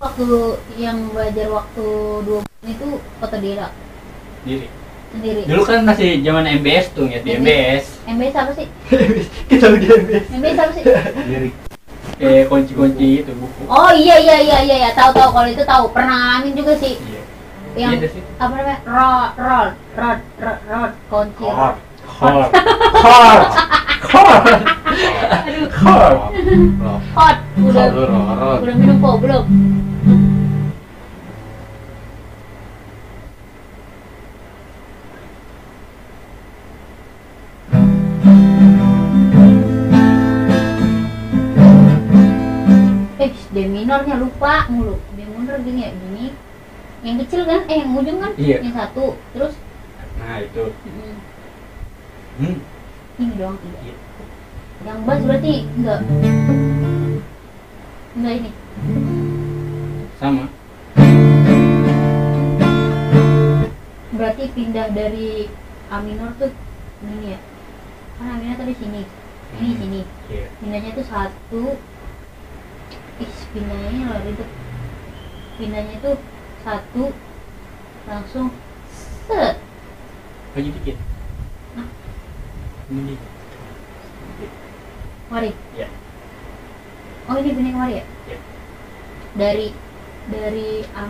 Waktu yang belajar waktu 2 bulan itu otodidak Diri. sendiri. Dulu kan masih zaman MBS tuh, ya di MBS. MBS apa sih? Kita udah MBS. MBS apa sih? Diri. Kayak kunci-kunci itu buku. Oh iya, tahu kalau itu tahu. Pernah ngalamin juga sih. Iya. Yang Iya, sih. apa namanya? Rod, kunci. Hot. Aduh, Hot. hot. Udah Hot. minum kok belum? D minornya lupa mulu. D minor gini ya, gini. Yang kecil kan? Yang ujung kan? Iya. Yang satu. Terus Nah, itu. ini doang tiga. Iya. Yang bass berarti enggak ini. Sama. Berarti pindah dari A minor tuh ini ya. Kan A minor tadi sini. Ini sini. Iya. Pindahnya tuh satu. Pindahnya loh itu. Pindahnya tuh satu langsung set. Maju dikit. Hah? Ini. Mari. Ya. Oh ini pindah kemari ya? Ya. Dari A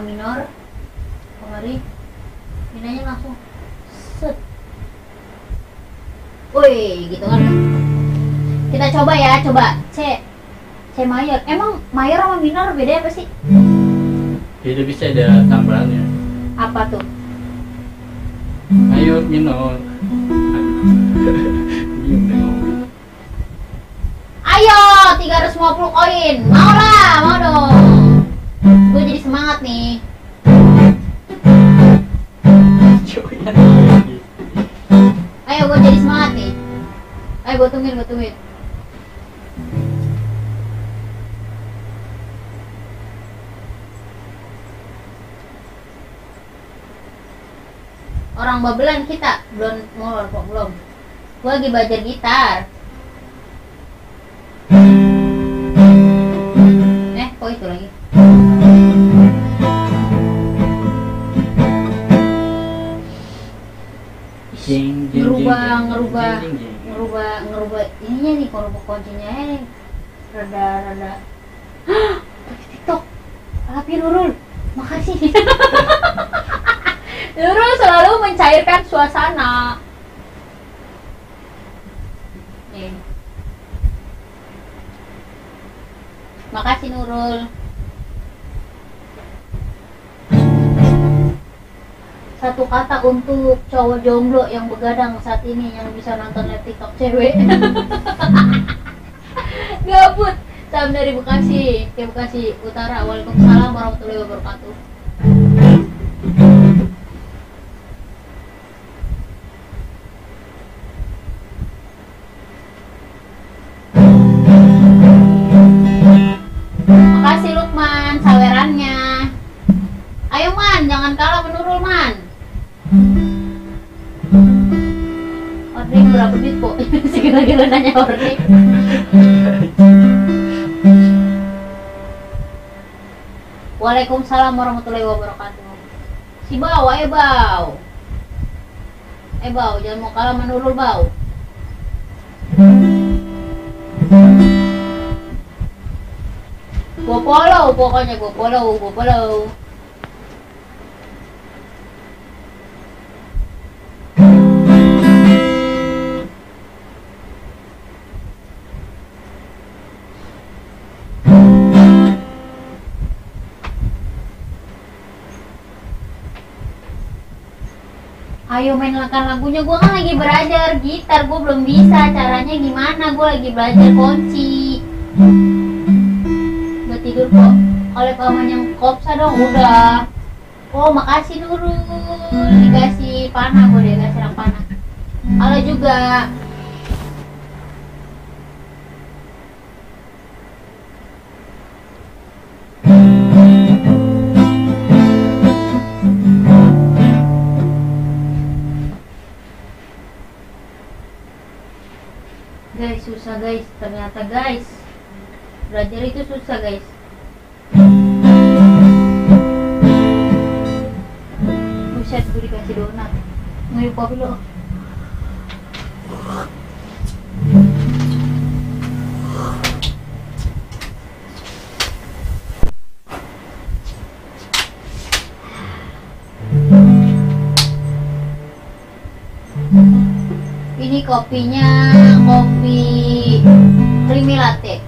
minor kemari pindahnya langsung set. Woi, gitu kan. Kita coba ya, C mayor. Emang mayor sama minor beda apa sih? Beda, bisa ada tambahannya. Apa tuh? Mayor, minor. Diem deh ngomong. Ayo, 350 koin. Mau lah, mau dong. Gue jadi semangat nih. Ayo, gue jadi semangat nih. Ayo, gue tungguin. Orang babelan kita belum ngolor kok belum. Gue lagi belajar gitar. Kok itu lagi? Ngerubah ininya nih, ngerubah kuncinya nih. Rada. TikTok. Tapi Nurul, makasih. Nurul selalu mencairkan suasana. Nih. Makasih Nurul. Satu kata untuk cowok jomblo yang begadang saat ini yang bisa nonton live TikTok cewek. Gabut. Salam dari Bekasi, ke Bekasi Utara. Waalaikumsalam warahmatullahi wabarakatuh. Ordeng berapa duit po? Segala-gala nanya ordeng. Waalaikumsalam warahmatullahi wabarakatuh. Si Bau, Bau. Bau, jangan mau kalah menurul Bau. Gua follow, pokoknya gua follow. Ayo mainkan lagunya, gue kan lagi belajar gitar, gue belum bisa caranya gimana, gue lagi belajar kunci. Udah tidur kok, oleh paman yang kopsa dong, udah. Oh makasih Nurul, dikasih panah, gue dikasih orang panah. Halo juga. Guys, susah guys, ternyata guys, belajar itu susah guys. Buset, gue dikasih donat. Ngeri kopi lo. Ini kopinya kopi creamy latte.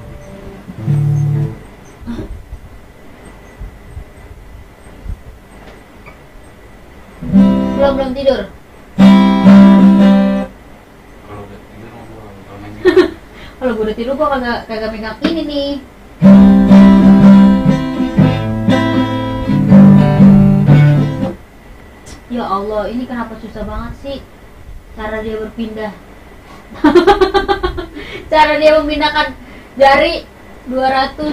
Belum tidur. Kalau gue udah tidur gue kagak megang ini nih. Ya Allah, ini kenapa susah banget sih cara dia berpindah. Cara dia memindahkan dari 200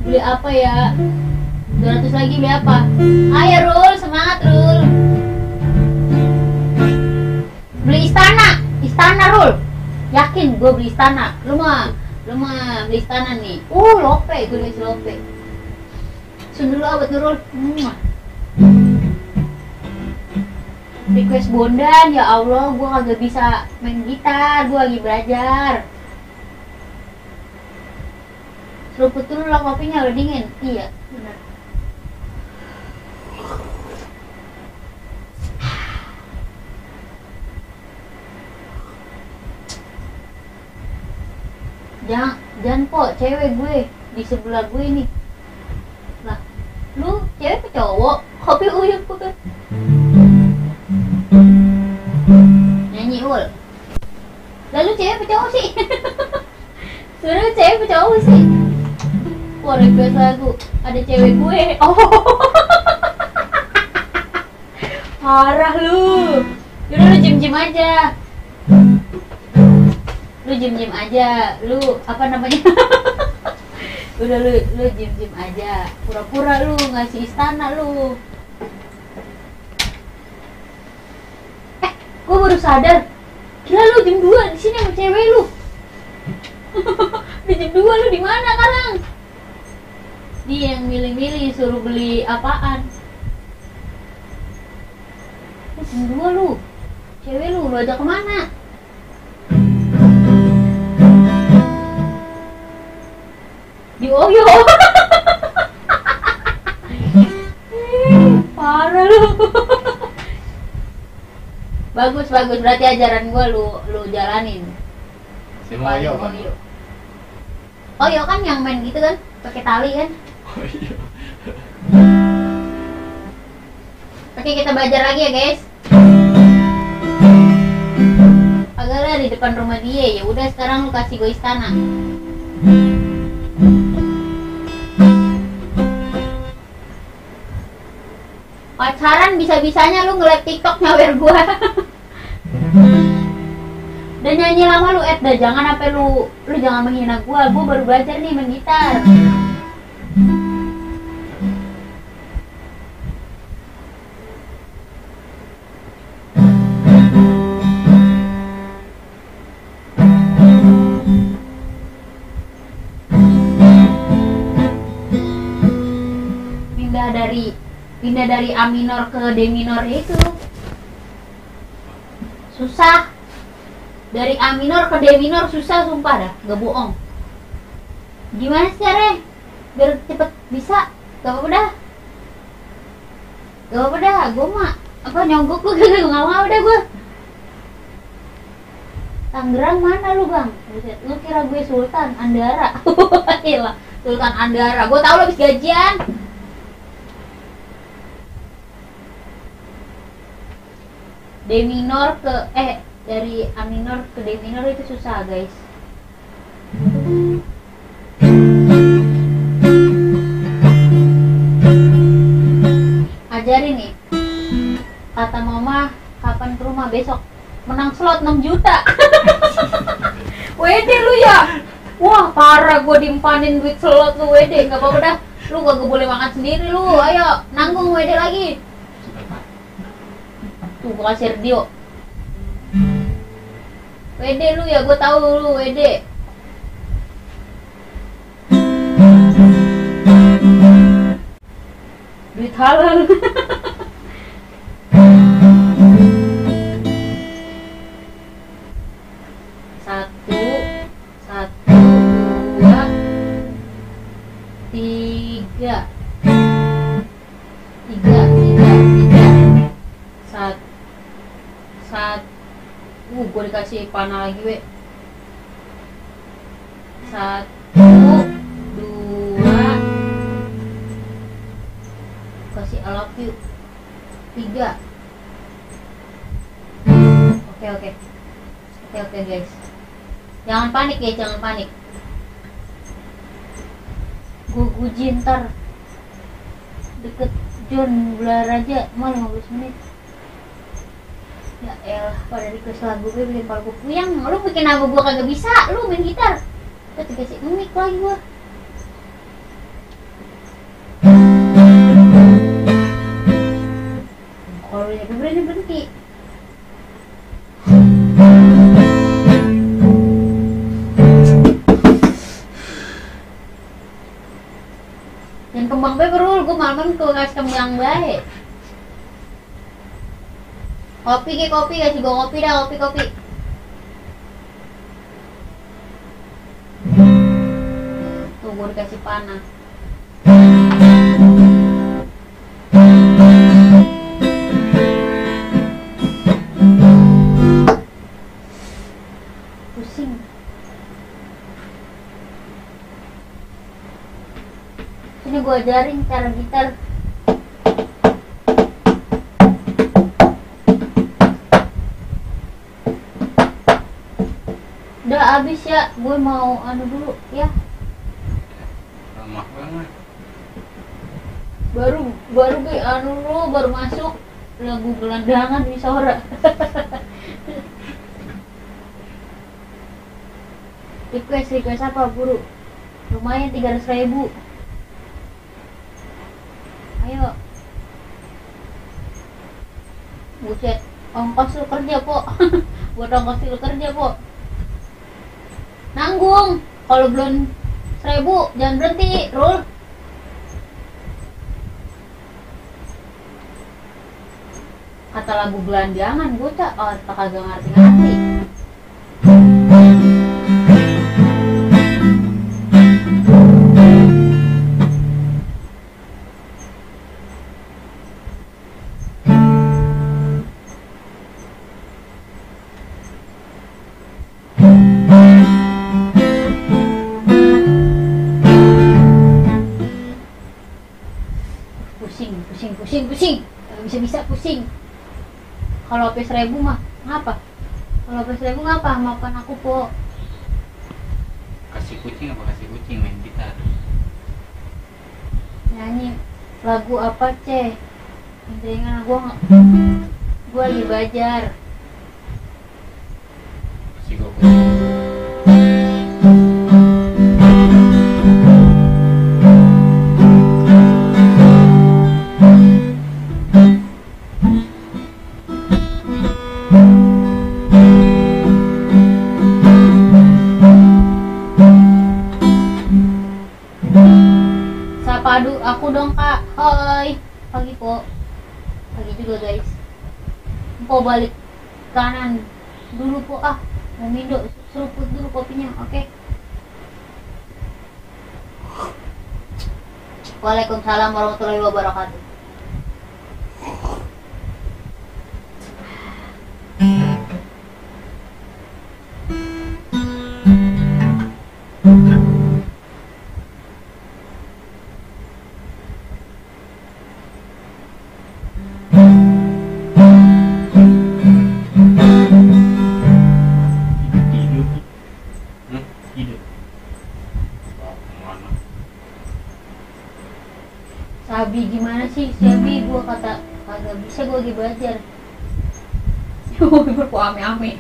beli apa ya, 200 lagi beli apa. Ayo Rul, semangat Rul. Beli istana Rul, yakin gue beli istana. Lu mah beli istana nih. Lope, gue beli lope. Sun dulu buat Nurul. Request Bondan, ya Allah, gue kagak bisa main gitar, gue lagi belajar. Seruput dulu lah kopinya, udah dingin. Iya, benar. Jangan kok, cewek gue di sebelah gue nih. Lah, lu cewek apa cowok? Kopi uyuk bukan? Nyanyi ul. Lalu cewek apa cowok sih? Sebenernya cewek apa cowok sih? Wah, request lagu ada cewek gue. Oh, parah lu. Yaudah lu jem aja. Lu jem aja. Lu apa namanya? Udah lu jem aja. Pura-pura lu ngasih istana lu. Gue baru sadar, gila lu jam 2 di sini sama cewek lu. Di jam 2 lu di mana sekarang? Dia yang milih-milih suruh beli apaan? Jam 2 lu, cewek lu ajak kemana? Di Oyo. Parah lu. Bagus, berarti ajaran gue lu jalanin. Si Oyo kan? Oyo kan yang main gitu kan, pakai tali kan? Oh iya. Oke, kita belajar lagi ya guys. Agaknya di depan rumah dia, ya udah sekarang lu kasih gue istana. Pacaran bisa-bisanya lu nge-live TikTok nyawer gua. Dan nyanyi lama lu dah jangan sampai lu jangan menghina gua baru belajar nih main gitar. dari A minor ke D minor itu susah. Dari A minor ke D minor susah, sumpah dah, gak bohong. Gimana sih caranya biar cepet bisa? Gak apa-apa dah. Gak apa-apa dah, gue mah apa nyonggok gue gak mau dah gue. Tangerang mana lu bang? Buset, lu kira gue Sultan Andara? Gila, Sultan Andara. Gue tau lu habis gajian. D minor ke dari A minor ke D minor itu susah guys. Ajarin nih. Kata mama kapan ke rumah besok? Menang slot 6 juta. WD lu ya? Wah parah, gue dimpanin duit slot lu WD. Gak apa-apa dah, lu gak boleh makan sendiri lu. Ayo nanggung WD lagi. Tuh gue kasih radio. WD lu ya, gue tahu lu WD. Duit halal. Satu, dua, tiga. Gue dikasih panah lagi we. 1, 2, kasih I love you. 3. Oke guys, jangan panik ya, jangan panik. Gue uji ntar deket John Blaraja mau 15 menit. Ya elah, pada request lagu gue bikin palku puyang. Lu bikin lagu gue kagak bisa, lu main gitar. Terus dikasih mic lagi gue. Kalau ya berhenti. Dan kembang bae berul, gue malam tuh ngasih kembang bae. Kopi kasih gue kopi dah, kopi. Tuh gue dikasih panah. Pusing. Sini gue ajarin cara gitar. Udah habis ya, gue mau anu dulu ya. Lama banget. Baru gue anu dulu, baru masuk lagu gelandangan di Sora. request apa buru? Lumayan 300.000. Ayo. Buset, ongkos lu kerja po. Buat ongkos lu kerja po. Nanggung. Kalau belum 1.000 jangan berhenti, Rul. Kata lagu gelandangan bocah, kagak ngerti. Pusing. Bisa pusing. Kalau HP 1.000 mah ngapa? Kalau HP 1.000 ngapa? Maafkan aku po. Kasih kucing main gitar. Nyanyi lagu apa ceh? Intinya gue lagi belajar. Kasih gue kucing. Sapa aku dong kak. Hoi. Pagi po. juga guys. Empok balik kanan dulu po mau minum seruput dulu kopinya, oke? Waalaikumsalam warahmatullahi wabarakatuh. Tidur. Hmm? Tidur. Mana? Sabi gimana sih? Sabi gua kagak bisa, gua lagi belajar. Berpo ame-ame.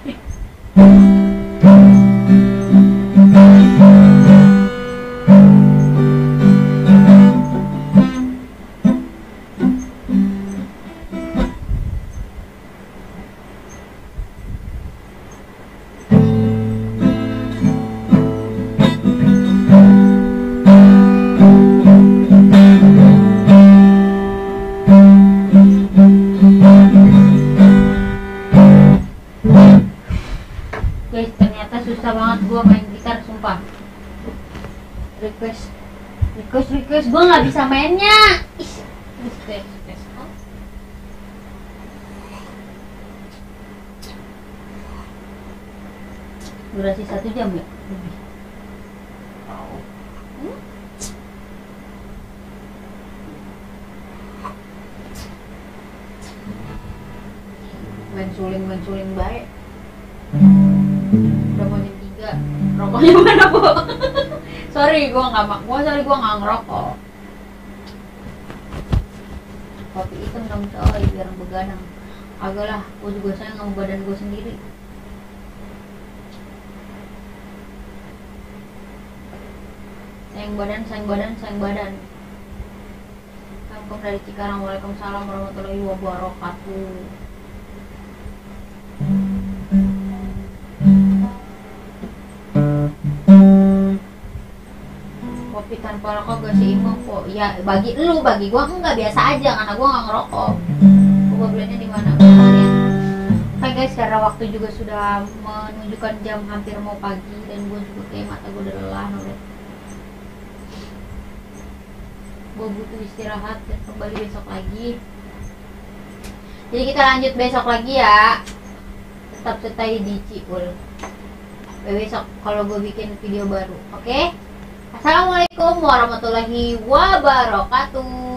Guys, ternyata susah banget gua main gitar, sumpah. Request gua nggak bisa mainnya. Ih, request. Oh. Durasi 1 jam ya? Lebih. Tahu. Hmm? Main suling baik. Udah mau jam 3. Rokoknya mana, Bu? Sorry, gua nggak ngerokok. Kopi hitam dong coy, biar begadang. Agak lah, gua juga sayang sama badan gua sendiri. Sayang badan. Assalamualaikum dari Cikarang. Waalaikumsalam warahmatullahi wabarakatuh. Kopi tanpa rokok gak seimbang kok. Ya bagi gua enggak, biasa aja karena gua nggak ngerokok. Gua belinya di mana? Oke guys, karena waktu juga sudah menunjukkan jam hampir mau pagi dan gua juga kayak mata gua udah lelah udah. Gua butuh istirahat dan kembali besok lagi. Jadi kita lanjut besok lagi ya. Tetap stay di Ciul. Besok kalau gue bikin video baru, oke? Assalamualaikum warahmatullahi wabarakatuh.